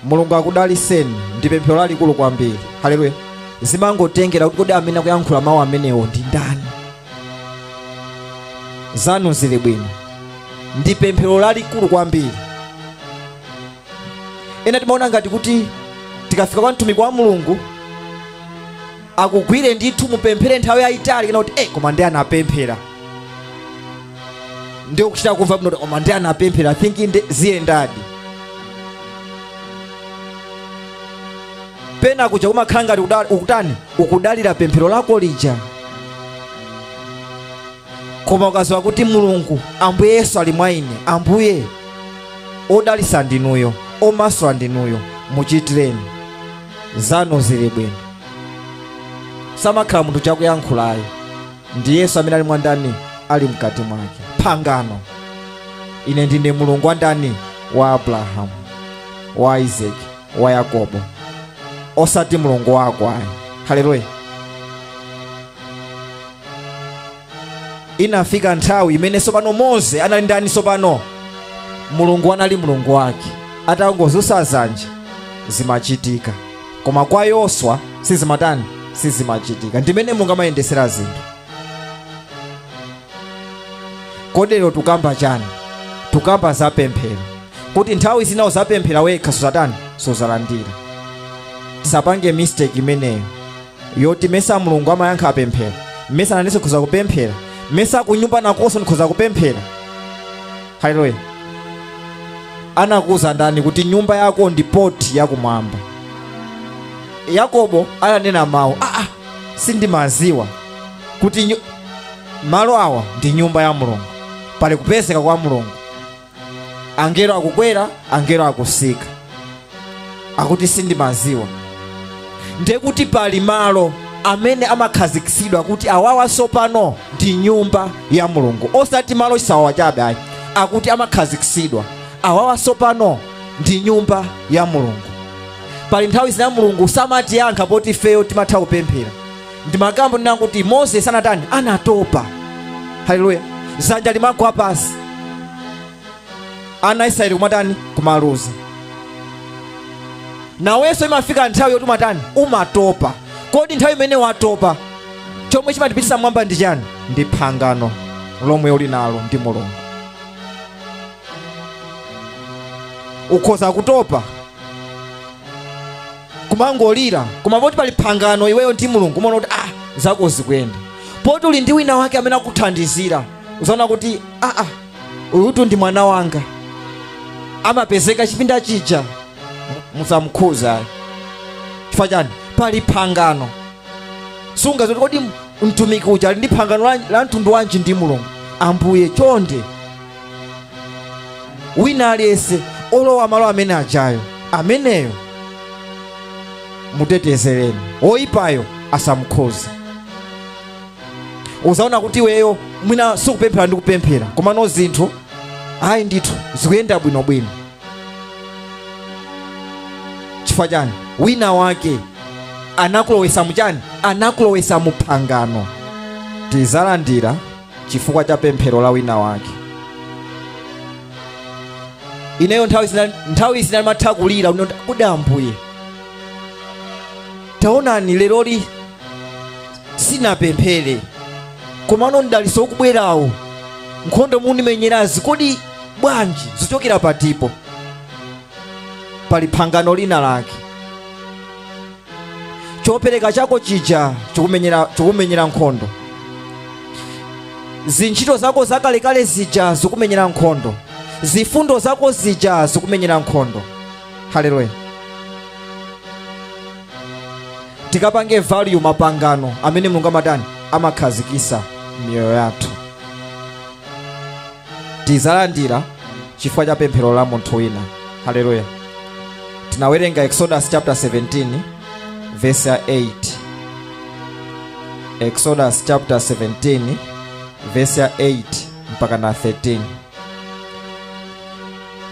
Mulungu akudaliseni, ndi pemphero lalikulu kwambiri. Haleluya. Zimangotengera kuti kodi amene akuyankhula mawu amenewo ndi ndani. Zanu zili bwino, ndi pemphero lalikulu kwambiri. Ena timaona ngati kuti tikafika kwa mtumiki wa Mulungu akugwire ndithu mupemphere nthawi yayitali, kana kuti koma ndi anapemphera, ndiye kuchita kumva bwino, koma ndi anapemphera, I think ndi ziyendadi. Pena kuja kumakhala ngati ukutani, ukudalira pemphero lako lija, koma ukaziwa kuti Mulungu Ambuye Yesu ali mwa ine, Ambuye odalisa ndinuyo, omasula ndinuyo, muchitireni zanu zili bwino. Samakhala munthu chakuyankhulayo, ndi Yesu amene ali mwa ndani, ali mkati mwake. Phangano, ine ndine Mulungu wa ndani, wa Abrahamu, wa Isaki, wa Yakobo, osati Mulungu wako ayi. Haleluya. Inafika nthawi imene sopano Mose anali ndani sopano, Mulungu anali Mulungu wake, atangozusa zanja zimachitika, koma kwa Yoswa sizimatani, sizimachitika. Ndimene Mulungu amayendesera zinthu. Kodero tukamba chani? Tukamba za pemphero, kuti nthawi zina uzapemphera wekha suzatani, suzalandira. Tisapange mistake imeneyo yoti mesa Mulungu amayankha pemphero, mesa nanenso nkhoza kupemphera, mesa kunyumba nakonso nkhoza kupemphera. Haleluya. Anakuza ndani kuti nyumba yako ndi poti yakumwamba? Yakobo ananena mawu, sindimaziwa kuti malo awa ndi nyumba ya Mulungu, pali kupezeka kwa Mulungu, angelo akukwera, angelo akusika, akuti sindimaziwa. Ndiye kuti pali malo amene amakhazikitsidwa kuti awawa sopano ndi nyumba ya Mulungu, osati malo chisawawa chabe ayi, akuti amakhazikitsidwa awawa sopano ndi nyumba ya Mulungu. Pali nthawi zina Mulungu samatiyankha poti ifeyo timatha kupemphera. Ndimakambo ndinena kuti Mose sanatani, anatopa. Haleluya. Zanja limagwa pasi, ana Israeli kumatani, kumaluza. Nawenso imafika nthawi yoti umatani, umatopa. Kodi nthawi imene watopa, chomwe chimatipitisa mwamba ndi chani? Ndi phangano lomwe uli nalo ndi Mulungu. Ukhoza kutopa kumangolira, koma poti pali phangano iweyo ndi Mulungu, umaona kuti zako zikuyenda. Poti uli ndi wina wake amene akuthandizira, uzaona kuti uyutu ndi mwana wanga, amapezeka chipinda chija, musamukhuza. Chifukwa chani? Pali phangano. Sunga zoti kodi mtumiki uja ali ndi phangano la mtundu wanji ndi Mulungu? Ambuye chonde, wina aliyense olowa malo amene ajayo, ameneyo mutetezereni, oyipayo asamukhuze. Uzaona kuti iweyo mwina sikupemphera ndi kupemphera, komano zinthu ayi ndithu zikuyenda bwinobwino. Chifukwa chani? Wina wake anakulowesa muchani, anakulowesa mu phangano. Tizalandira chifukwa cha pemphero la wina wake. Ineyo nthawi zina ndimatha kulira, kodi Ambuye taonani leroli sinapemphere, komano mdaliso ukubwerawo Nkhondo mundimenyerazi kodi bwanji zichokera patipo? Pali phangano lina lake. Chopereka chako chija chikumenyera nkhondo. Zintchito zako zakalekale zija zikumenyera nkhondo. Zifundo zako zija zikumenyera nkhondo. Haleluya. Tikapange value mapangano amene Mulungu amatani amakhazikisa miyoyo yathu. Tizalandira chifukwa cha pemphero la munthu wina. Haleluya. Tinawerenga Exodus chapter 17 verse 8. Exodus chapter 17 verse 8 mpaka na 13.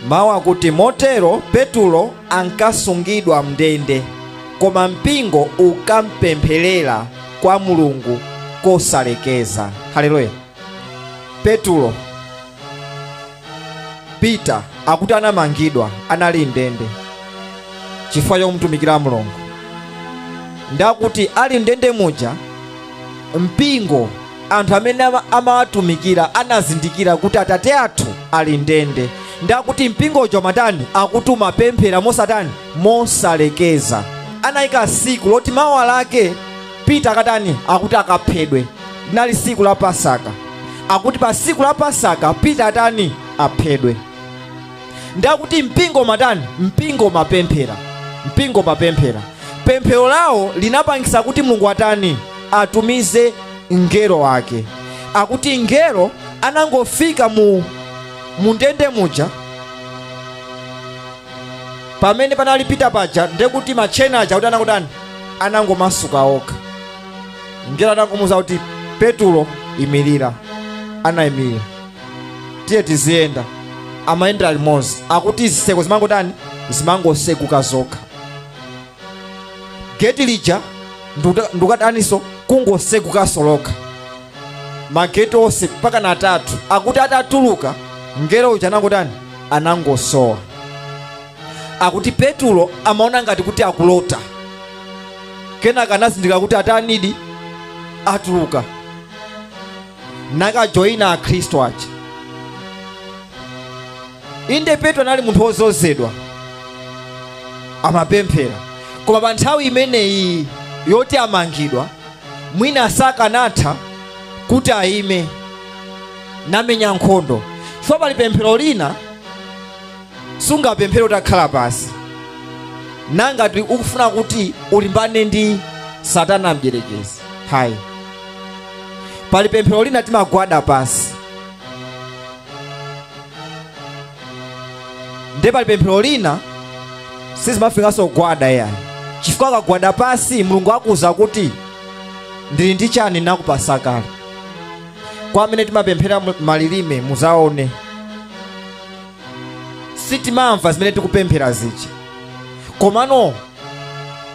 Mawu akuti motero Petulo ankasungidwa mndende, koma mpingo ukampempherera kwa Mulungu kosalekeza. Haleluya. Petulo, Peter akuti anamangidwa, anali ndende chifukwa chomutumikira Mulungu. Ndakuti ali ndende muja, mpingo anthu amene amawatumikira anazindikira kuti atate athu ali ndende. Ndakuti mpingojo matani akutuma pemphera mosatani mosalekeza. Anayika siku loti mawa lake Peter akatani akuti akaphedwe. Linali siku la Pasaka. Akuti pa siku la Pasaka Peter atani aphedwe. Ndakuti mpingo matani mpingo mapemphera. Mpingo mapemphera. Pemphero lawo linapangisa kuti Mulungu atani atumize ngelo wake. Akuti ngelo anangofika mu mundende muja pamene panali Peter paja, ndekuti machena aja kuti anangotani anangomasuka okha. Ngelo anangomuza kuti Petulo imirira. Anayimirira. Tiye tiziyenda. Amayendera limodzi. Akuti zitseko zimangotani zimangosekuka zokha. Geti lija ndukataniso kungosekuka lokha. Mageti onse mpaka na atatu. Akuti atatuluka ngelo uja anangotani anangosowa. Akuti Petulo amaona ngati kuti akulota. Kenaka anazindikira kuti atanidi atuluka. Nakajoyina Akhristu aja. Inde Petro anali munthu wozozedwa, amapemphera. Koma pa nthawi imeneyi yoti amangidwa, mwina sakanatha kuti ayime namenya nkhondo. Chifukwa pali pemphero lina sungapemphere utakhala pasi. Nangati ukufuna kuti ulimbane ndi Satana mdierekezi. Hayi. Pali pemphero lina timagwada pasi. Ndiye pali pemphero lina sizimafikanso kugwada yayi. Chifukwa akagwada pasi Mulungu akuwuza kuti ndili ndi chani nakupasa kale. Kwa amene timapemphera malilime muzaone sitimamva zimene tikupemphera zija. Komano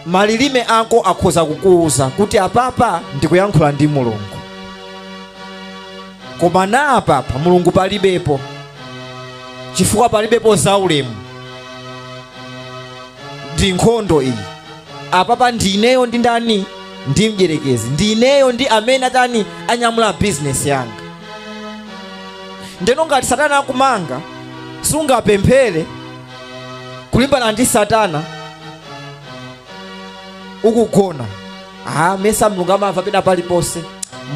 malilime ako akhoza kukuwuza kuti apapa ndikuyankhula ndi Mulungu. Koma na apapa Mulungu palibepo. Chifukwa palibepo zaulemu. Ndi nkhondo iyi. Apapa ndineyo ndi ndani? Ndi mdierekezi. Ndineyo ndi amene atani anyamula business yanga. Ndeno ngati Satana akumanga, sungapemphere kulimbana ndi Satana ukugona. Mesa Mulungu amamva pena paliponse.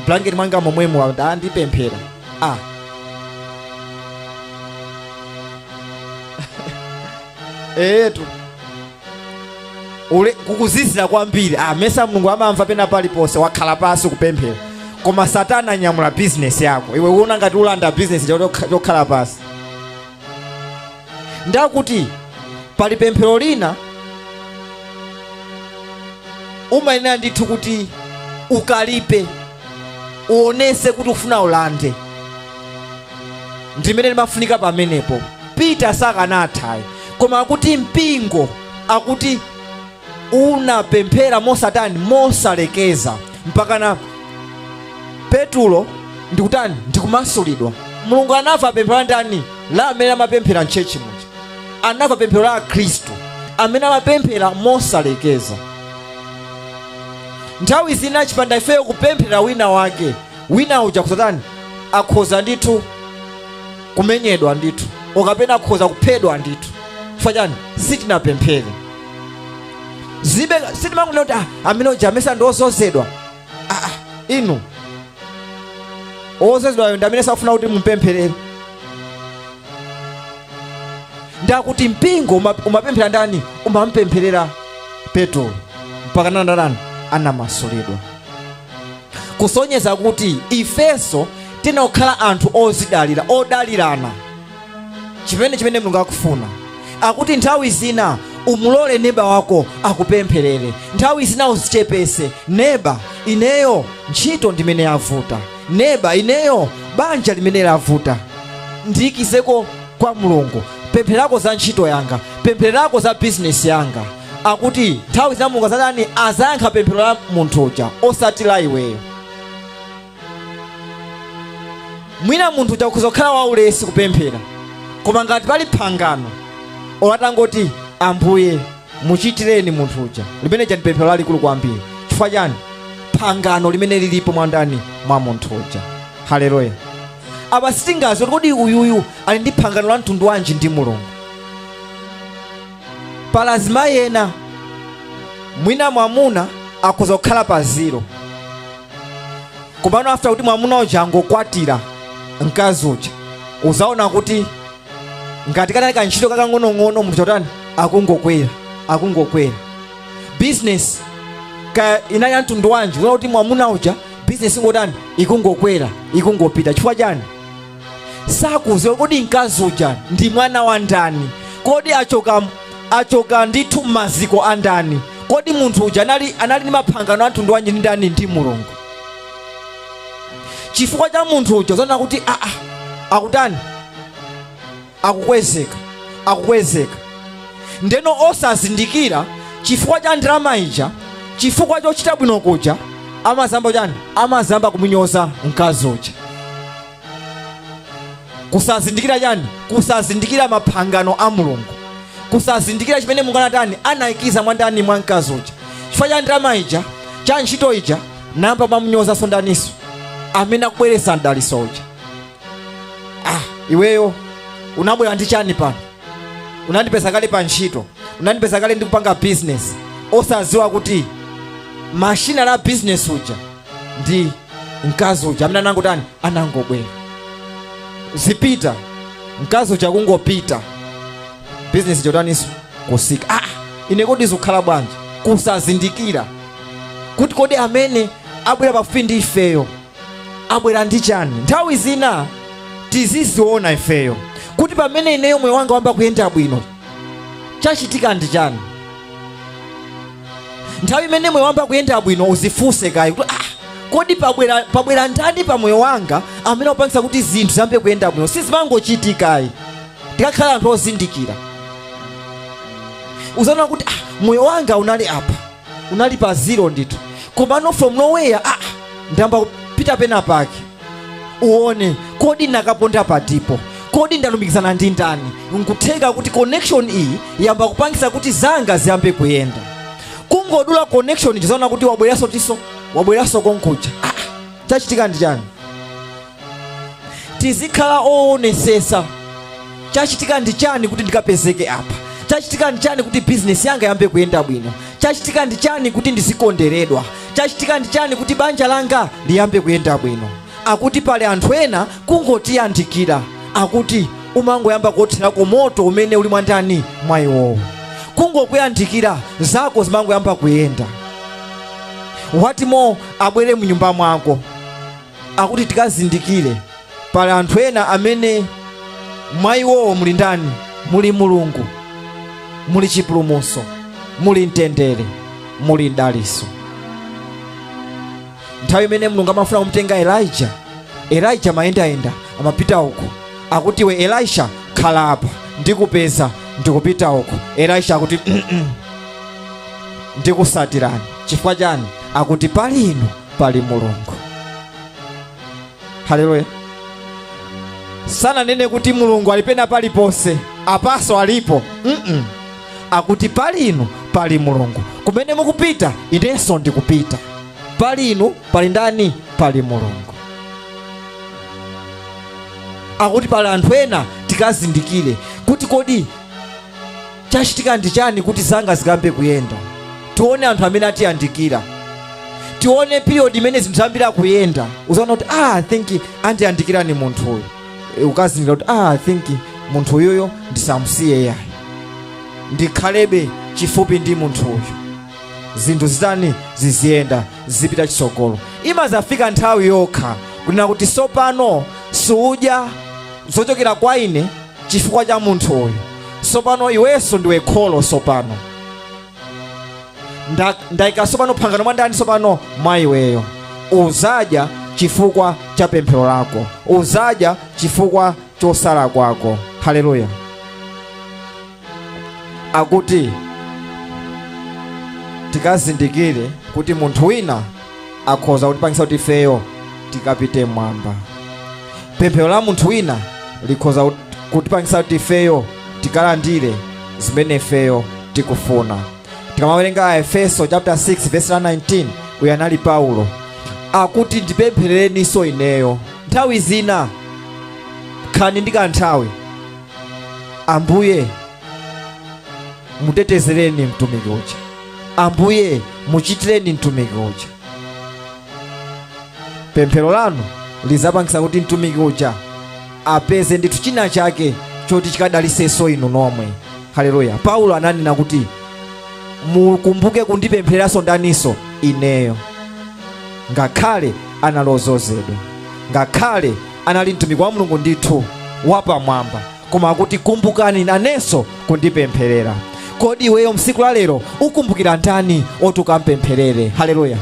Mblanketi mwanga momwemo ndipemphera. Etu. Ule kukuzizira kwambiri. Mesa Mulungu amamva pena paliponse, wakhala pasi kupemphera. Koma Satana anyamula business yako. Iwe uona ngati ulanda business chokhala pasi. Ndakuti pali pemphero lina umayenera ndithu kuti ukalipe, uonese kuti ufuna ulande. Ndimene limafunika pamenepo. Peter sakanathayi. Koma akuti mpingo akuti unapemphera mosatani mosalekeza mpaka na Petulo ndikutani ndikumasulidwa. Mulungu anamva pemphero ndani la amene amapemphera mchechi muja. Anamva pemphero la Khristu amene amapemphera mosalekeza. Nthawi zina chipanda ifeyo kupemphera wina wake, wina uja kusatani akhoza ndithu kumenyedwa ndithu, okapena akhoza kuphedwa ndithu. Chifukwa chani? Sitinapemphere. Zibe sitimangonena kuti amene uja amene ndi ozozedwa. Inu ozozedwayo ndi amene safuna kuti mupempherere. Ndakuti mpingo umapemphera ndani? Umampempherera Petro mpaka ndani anamasulidwa, kusonyeza kuti ifenso tinakhala anthu ozidalira, odalirana, chimene Mulungu akufuna. Akuti nthawi zina umulole neba wako akupempherere, nthawi zina uzichepese. Neba, ineyo ntchito ndimene yavuta, neba ineyo banja limene lavuta, ndiyikizeko kwa Mulungu, pemphererako za ntchito yanga, pemphererako za bizinesi yanga. Akuti nthawi zina Mulungu azatani? Azayankha pemphero la munthu uja, osati la iweyo. Mwina munthu uja akhoza kukhala waulesi kupemphera, koma ngati pali phangano olatangoti Ambuye muchitireni munthu uja, limene ndi pemphero lalikulu kwambiri. Chifukwa chani? Phangano limene lilipo mwa ndani? Mwa munthu uja. Haleluya. Apa sitingaziwe kodi uyuyu ali ndi phangano la mtundu wanji ndi Mulungu. Pala azimayi ena mwina mwamuna akhoza kukhala pa zero, komano after kuti mwamuna uja angokwatira mkazi uja, uzaona kuti ngati kanali kantchito kakang'onong'ono munthu chotani akungokwera, akungokwera. Business ka inali ya mtundu wanji, uzaona kuti mwamuna uja business ingotani, ikungokwera, ikungopita. Chifukwa chani? Sakuziwa kodi mkazi uja ndi mwana wa ndani, kodi achoka ndithu maziko a ndani, kodi munthu uja anali ndi maphangano a mtundu wanji ndi ndani? Ndi Mulungu. Chifukwa cha munthu uja uzaona kuti akutani, akukwezeka, akukwezeka. Ndeno osazindikira chifukwa cha ndalama ija, chifukwa chochita bwino kuja, amazamba chani? Amazamba kumunyoza mkazi uja. Kusazindikira chani? Kusazindikira maphangano a Mulungu, kusazindikira chimene Mulungu anatani, anayikiza mwa ndani? Mwa mkazi uja. Chifukwa cha ndalama ija, cha ntchito ija, namba mamunyoza ndaniso amene akubweretsa mdaliso uja. Iweyo unabwera ndi chani pano? Unandipeza kale pa ntchito, unandipeza kale ndikupanga business, osaziwa kuti mashina la business uja ndi mkazi uja amene anangotani, anangobwera. Zipita mkazi uja kungopita, business chotaniso kusika. Ine kodi zikukhala bwanji? Kusazindikira kuti kodi amene abwera pafupi ndi ifeyo abwera ndi chani. Nthawi zina tiziziona ifeyo kuti pamene ineyo moyo wanga wamba kuyenda bwino, chachitika ndi chani. Nthawi imene moyo wamba kuyenda bwino uzifunse kayi kuti kodi pabwera ndani pa moyo wanga amene akupangitsa kuti zinthu ziyambe kuyenda bwino? Sizimangochitikayi, tikakhala anthu ozindikira. Uzaona kuti moyo wanga unali apa, unali pa zero ndithu, komano from nowhere ndamba kupita pena pake. Uone kodi nakaponda patipo, kodi ndalumikizana ndi ndani? Nkutheka kuti connection iyi yamba kupangisa kuti zanga ziyambe kuyenda. Kungodula connection chizaona kuti wabweranso tiso, wabweranso konkuja. Chachitika ndi chani? Tizikhala oonesesa chachitika ndi chani kuti ndikapezeke apa, chachitika ndi chani kuti business yanga yambe kuyenda bwino, chachitika ndi chani kuti ndizikonderedwa, chachitika ndi chani kuti banja langa liyambe kuyenda bwino. Akuti pali anthu ena kungotiyandikira, akuti umangoyamba kuotherako moto umene uli mwandani mwa iwowo. Kungokuyandikira zako zimangoyamba kuyenda. What more abwere mnyumba mwako. Akuti tikazindikire pali anthu ena amene mwa iwowo muli ndani? Muli Mulungu, muli chipulumutso, muli mtendere, muli mdaliso. Nthawi imene Mulungu amafuna kumtenga Elijah, Elijah amayendayenda, amapita uku, akuti we Elisha khala apa, ndikupeza, ndikupita uku. Elisha akuti ndikusatirani. Chifukwa chani? Akuti pali inu pali Mulungu. Haleluya. Sananene kuti Mulungu ali pena paliponse, apaso alipo. Akuti pali inu pali Mulungu, kumene mukupita inenso ndikupita. Pali inu pali ndani? Pali Mulungu. Akuti pali anthu ena tikazindikire kuti kodi chachitika ndi chani kuti zanga zikambe kuyenda. Tione anthu amene atiyandikira, tione period imene zinthu zambiri kuyenda. Uzaona kuti I think andiyandikira ni munthu uyu. Ukazindikira kuti I think munthu uyuyo ndisamusiye yayi, ndikhalebe chifupi ndi munthu uyu, zinthu zitani, ziziyenda, zipita chitsogolo. Imazafika nthawi yokha kunena kuti sopano suudya zochokera kwa ine chifukwa cha munthu uyu. Sopano iwenso ndiwe kholo. Sopano ndayika sopano phangano mwa ndani? Sopano mwa iweyo. Uzadya chifukwa cha pemphero lako, uzadya chifukwa chosala kwako. Haleluya. Akuti tikazindikire kuti munthu wina akhoza kutipangisa kuti ifeyo tikapite mwamba. Pemphero la munthu wina likhoza kutipangisa kuti ifeyo tikalandire zimene ifeyo tikufuna. Tikamawerenga Efeso chapter 6 verse la 19, uyu anali Paulo, akuti ndipempherereninso ineyo. Nthawi zina khani ndi kanthawi, Ambuye mutetezereni mtumiki uja, Ambuye muchitireni mtumiki uja. Pemphero lanu lizapangisa kuti mtumiki uja apeze ndithu china chake choti chikadalisenso inu nomwe. Haleluya. Paulo ananena kuti mukumbuke kundipemphereranso ndaninso? Ineyo. Ngakhale analozozedwa, ngakhale anali mtumiki wa Mulungu ndithu wapamwamba, koma akuti kumbukani nanenso kundipempherera. Kodi iweyo msiku la lero ukumbukira ndani oti ukampempherere? Haleluya.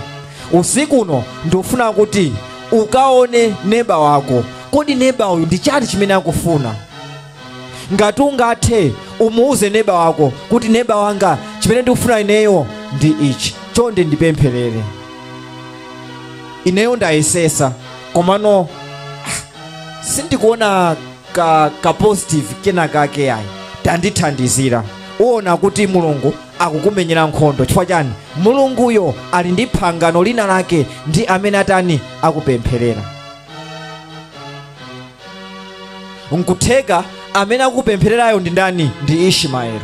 Usiku uno ndikufuna kuti ukaone neba wako. Kodi neba uyu ndi chani chimene akufuna? Ngati ungathe, umuuze neba wako kuti neba wanga, chimene ndikufuna ineyo ndi ichi, chonde ndipempherere. Ineyo ndayesesa, komano sindikuona ka positive kena kake yayi, tandithandizira. Uona kuti Mulungu akukumenyera nkhondo. Chifukwa chani? Mulunguyo ali ndi phangano lina lake ndi amene atani? Akupempherera. Nkutheka amene akupemphererayo ndi ndani? Ndi Ishimaeli.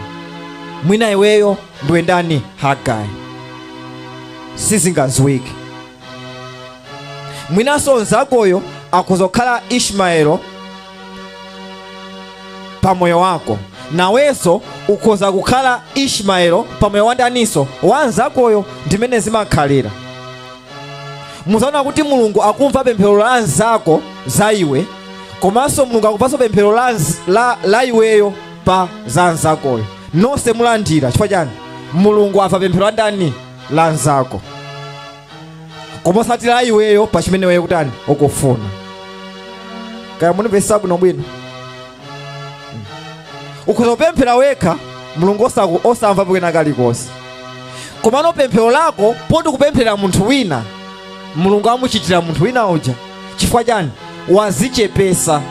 Mwina iweyo ndiwe ndani? Hagai. Sizingaziwike. Mwinanso nzakoyo akhoza kukhala Ishimaelo pamoyo wako, nawenso ukhoza kukhala Ishimaelo pamoyo wa ndaninso? Wa nzakoyo. Ndimene zimakhalira. Muzaona kuti Mulungu akumva pemphero la nzako za iwe, komanso Mulungu akumvanso pemphero la iweyo pa za nzakoyo. Nonse mulandira. Chifukwa chani? Mulungu amva pemphero la ndani? La nzako, koma osati la iweyo pa chimene iweyo kutani? Ukufuna. Kaya munimvesa bwinobwino? Ukhoza kupemphera wekha, Mulungu osamva kwena kalikonse, komano pemphero lako poti kupemphera munthu wina, Mulungu amuchitira munthu wina uja. Chifukwa chani? Wazichepesa,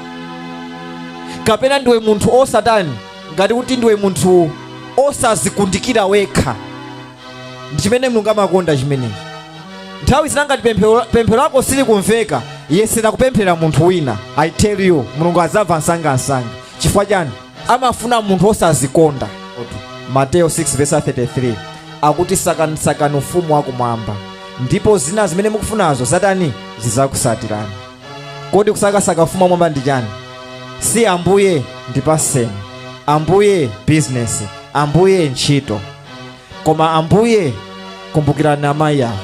kapena ndiwe munthu osatani, ngati kuti ndiwe munthu osazikundikira wekha. Ndi chimene Mulungu amakonda chimenechi. Nthawi zina ngati pemphero lako silikumveka, yesera kupemphera munthu wina. I tell you, Mulungu adzamva msangamsanga. Chifukwa chani? Amafuna munthu osazikonda. Mateyo 6 verse 33 akuti sakanisakani ufumu wakumwamba, ndipo zina zimene mukufunazo zatani? Zidzakusatirani. Kodi kusakasaka ufumu wakumwamba ndi chani? Si Ambuye ndipaseni, Ambuye bizinesi, Ambuye ntchito, koma Ambuye kumbukirani amayi awo,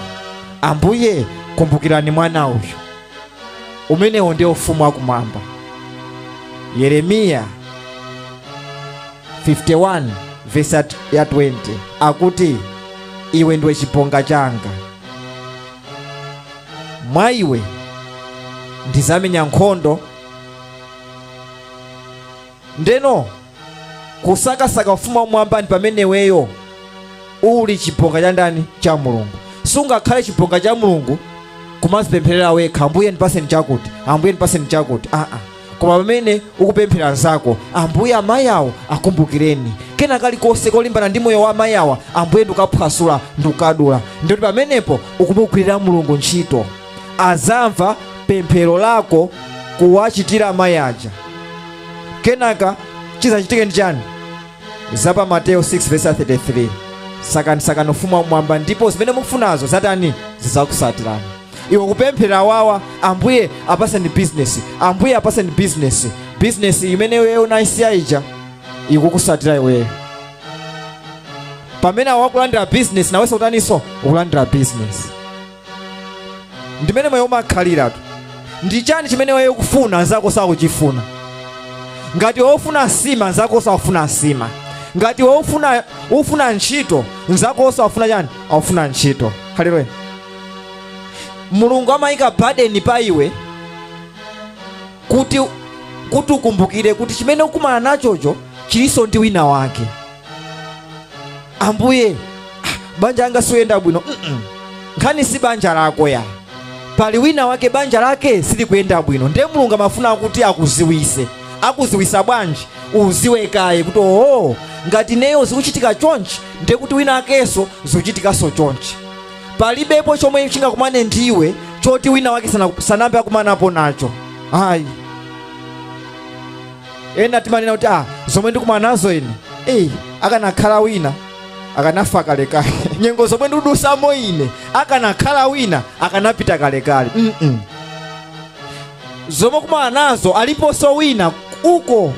Ambuye kumbukirani mwana uyu. Umenewo ndiye ufumu wakumwamba. Yeremiya 51 verse ya 20 akuti iwe ndiwe chibonga changa, mwa iwe ndizamenya nkhondo. Ndeno kusakasaka ufumu wakumwamba ndi pamene iweyo uli chibonga cha ndani? Cha Mulungu. Sungakhale chibonga cha Mulungu kumazipempherera wekha, Ambuye ndipaseni chakuti, Ambuye ndipaseni chakuti, aa. Koma pamene ukupemphera nzako, Ambuye amayi awo akumbukireni, kena kalikonse kolimbana ndi moyo wa amayi awa, Ambuye ndikukaphwasula, ndikukadula, ndikuti pamenepo ukumugwirira Mulungu ntchito. Azamva pemphero lako kuwachitira amayi aja. Kenaka chizachitike ndi chani? Zapa Mateyo 6:33, sakani ufumu wamwamba ndipo zimene mukufunazo zatani? Zidzakusatirani. Iwe kupemphera wawa, Ambuye apaseni business, Ambuye apaseni business. Business imene iweyo unayisiya ija ikukusatira iweyo. Pamene awakulandira business, nawenso utaninso? Ukulandira business. Ndimene moyo umakhaliratu. Ndi chani chimene weyo ukufuna anzako sakuchifuna? Ngati wofuna nsima, anzako sakufuna nsima. Ngati wofuna ufuna ntchito, nzako safuna chani? Aufuna ntchito. Haleluya. Mulungu amayika burden pa iwe kuti ukumbukire kuti chimene ukumana nachocho chilinso ndi wina wake. Ambuye, banja langa sikuyenda bwino. Nkhani si banja lako ya, pali wina wake banja lake silikuyenda bwino. Ndiye Mulungu amafuna kuti akuziwise. Akuziwisa bwanji? Uziwe kaye kuti oho, ngati neyo zikuchitika chonchi, ndiye kuti wina akenso zikuchitikanso chonchi. Palibepo chomwe chingakumane ndiwe choti wina wake sanambe akumanapo nacho. Ayi, ena timanena kuti zomwe ndikumana nazo ine, akanakhala wina akanafa kalekale. Nyengo zomwe ndikudusamo ine, akanakhala wina akanapita kalekale. Zomwe kumana nazo aliponso wina uko.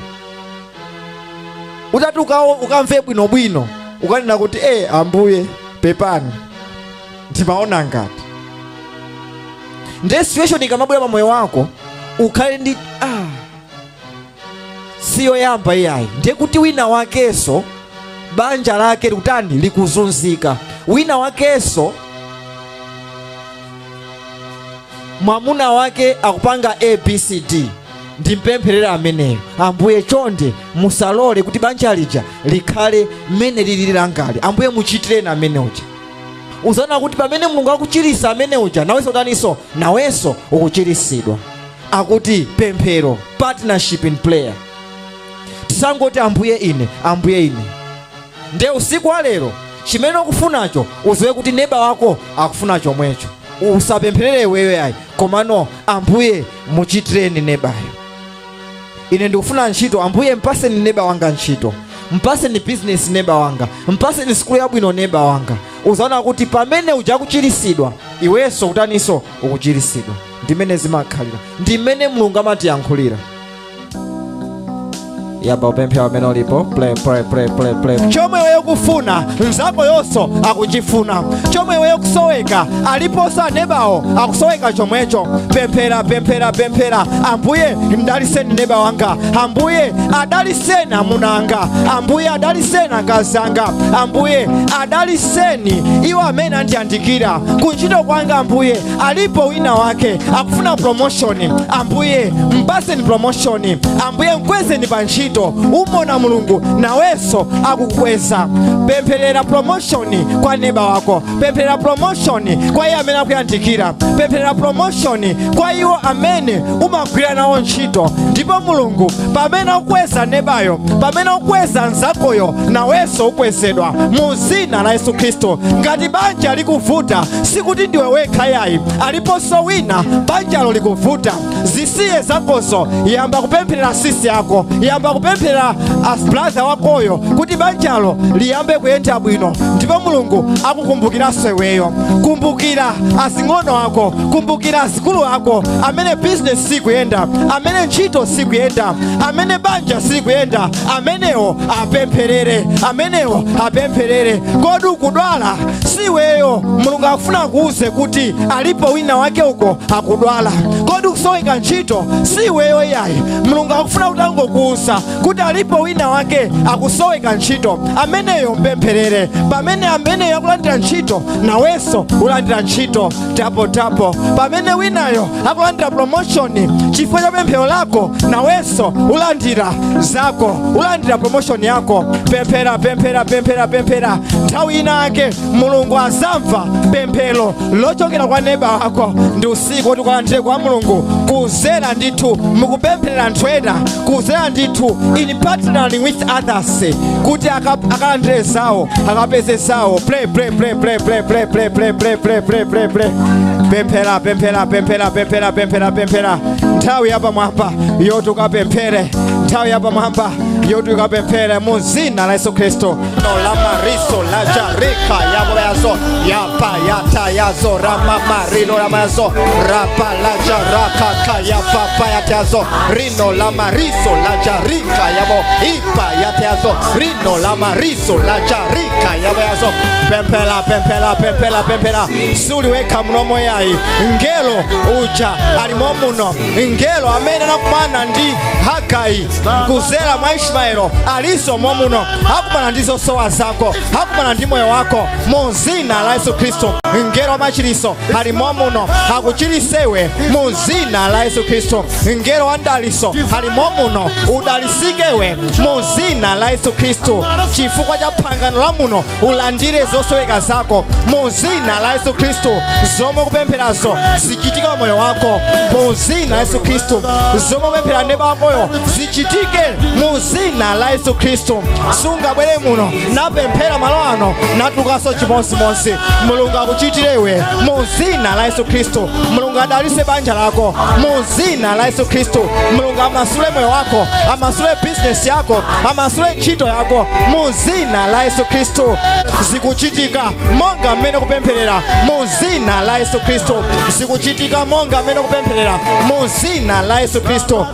Utati ukamve bwinobwino, ukanena kuti Ambuye pepani, ndimaona ngati. Ndiye situation ikamabwera pa moyo wako, ukhale ndi siyoyamba iyayi. Ndiye kuti wina wakenso banja lake likutani? Likuzunzika. Wina wakenso mwamuna wake akupanga ABCD. Ndimpempherera ameneyo, Ambuye chonde musalole kuti banja lija likhale mmene lilili langali. Ambuye muchitireni amene uja. Uzaona kuti pamene Mulungu akuchirisa amene uja, nawenso utaninso? Nawenso ukuchirisidwa. Akuti pemphero, partnership in prayer. Tisangoti Ambuye ine, Ambuye ine. Ndiye usiku wa lero chimene ukufunacho uziwe kuti neba wako akufuna chomwecho. Usapempherere iweyo ayi, komano Ambuye muchitireni nebayo. Ine ndikufuna ntchito, Ambuye mpaseni neba wanga ntchito, mpaseni business neba wanga, mpaseni sukulu yabwino neba wanga. Uzaona kuti pamene uja kuchirisidwa, iwenso utaninso? Ukuchirisidwa. Ndimene zimakhalira, ndimene Mulungu amatiyankhulira. Yamba upemphera pamene ulipo. Pray, pray, pray, pray, pray. Chomwe iweyo kufuna nzako yonso akuchifuna. Chomwe iweyo kusoweka aliponso anebawo akusoweka chomwecho. Pemphera, pemphera, pemphera. Ambuye mdaliseni neba wanga, Ambuye adaliseni amuna anga, Ambuye adaliseni akazi anga, Ambuye adaliseni iwo amene andiyandikira kuntchito kwanga. Ambuye alipo wina wake akufuna promotion, Ambuye mpaseni promotion, Ambuye mkwezeni pa ntchito. Umona Mulungu nawenso akukweza. Pempherera promotion kwa neba wako, pempherera promotion kwa iye amene akuyandikira, pempherera promotion kwa iwo amene umagwira nawo ntchito. Ndipo Mulungu pamene akukweza nebayo, pamene akukweza nzakoyo, nawenso ukwezedwa mu zina la Yesu Khristu. Ngati banja likuvuta, sikuti ndiwe wekha yayi, aliponso wina banjalo likuvuta. Zisiye zakozo, yamba kupempherera sisi yako, yamba kupemphera brother wakoyo kuti banjalo liyambe kuyenda bwino, ndipo Mulungu akukumbukiranso iweyo. Kumbukira azing'ono ako, kumbukira azikulu ako amene business sikuyenda, amene ntchito sikuyenda, amene banja sikuyenda, amenewo apempherere, amenewo apempherere. Kodi ukudwala? Siweyo, Mulungu akufuna kuuze kuti alipo wina wake uko akudwala. Kodi ukusoweka ntchito? Siweyo yayi, Mulungu akufuna kuti angokuuza kuti alipo wina wake akusoweka ntchito, ameneyo mpempherere. Pamene ameneyo akulandira ntchito, nawenso ulandira ntchito tapo tapo. Pamene winayo akulandira promotion chifukwa cha pemphero lako, nawenso ulandira zako, ulandira promotion yako. Pemphera, pemphera, pemphera, pemphera. Nthawi ina yake Mulungu azamva pemphero lochokera kwa neba wako. Ndi usiku kuti ukalandire kwa Mulungu kuzera ndithu mukupempherera anthu ena, kuzera ndithu in partnering with others kuti akalandire zawo, akapeze zawo. Pray, pray, pray, pray, pray, pray, pray, pray, pray, pray, pray, pray, pray. Pemphera, pemphera, pemphera, pemphera, pemphera, pemphera. Nthawi yapamwamba yoti ukapemphere, nthawi Nthawi yapamwamba yoti ukapemphere mu zina la Yesu Khristu. No la mariso la jarika yaboyazo yapa yata yazo rama marino ramayazo rapa la jaraka ka yapa yatazo rino la mariso la jarika yabo ipa yatazo rino la mariso la jarika yaboyazo. Pemphera, pemphera, pemphera, pemphera. Suliwekha munomo yayi. Ngelo uja alimo muno, ngelo amene anakumana ndi Hagai kuzera mwa Ishmaelo aliso momuno. Akumana ndi zosowa zako, akumana ndi moyo wako mu zina la Yesu Khristu. Ngelo wa machiriso alimo muno, akuchirisewe mu zina la Yesu Khristu. Ngelo wa ndaliso alimo muno, udalisikewe mu zina la Yesu Khristu. Chifukwa cha phangano la muno ulandire zosoweka zako mu zina la Yesu Khristu. Zomwe kupempherazo zichitike moyo wako mu zina la Yesu Khristu. Zomwe kupemphera ndi bakoyo zichitike mu zina la Yesu Khristu. Sungabwere muno napemphera malo ano natulukanso chimodzimodzi. Mulungu akuchitirewe mu zina la Yesu Khristu. Mulungu adalise banja lako mu zina la Yesu Khristu. Mulungu amasule moyo wako, amasule bizinesi yako, amasule ntchito yako mu zina la Yesu Khristu. Zikuchitika monga mmene kupempherera mu zina la Yesu Khristu. Zikuchitika monga mmene kupempherera mu zina la Yesu Khristu.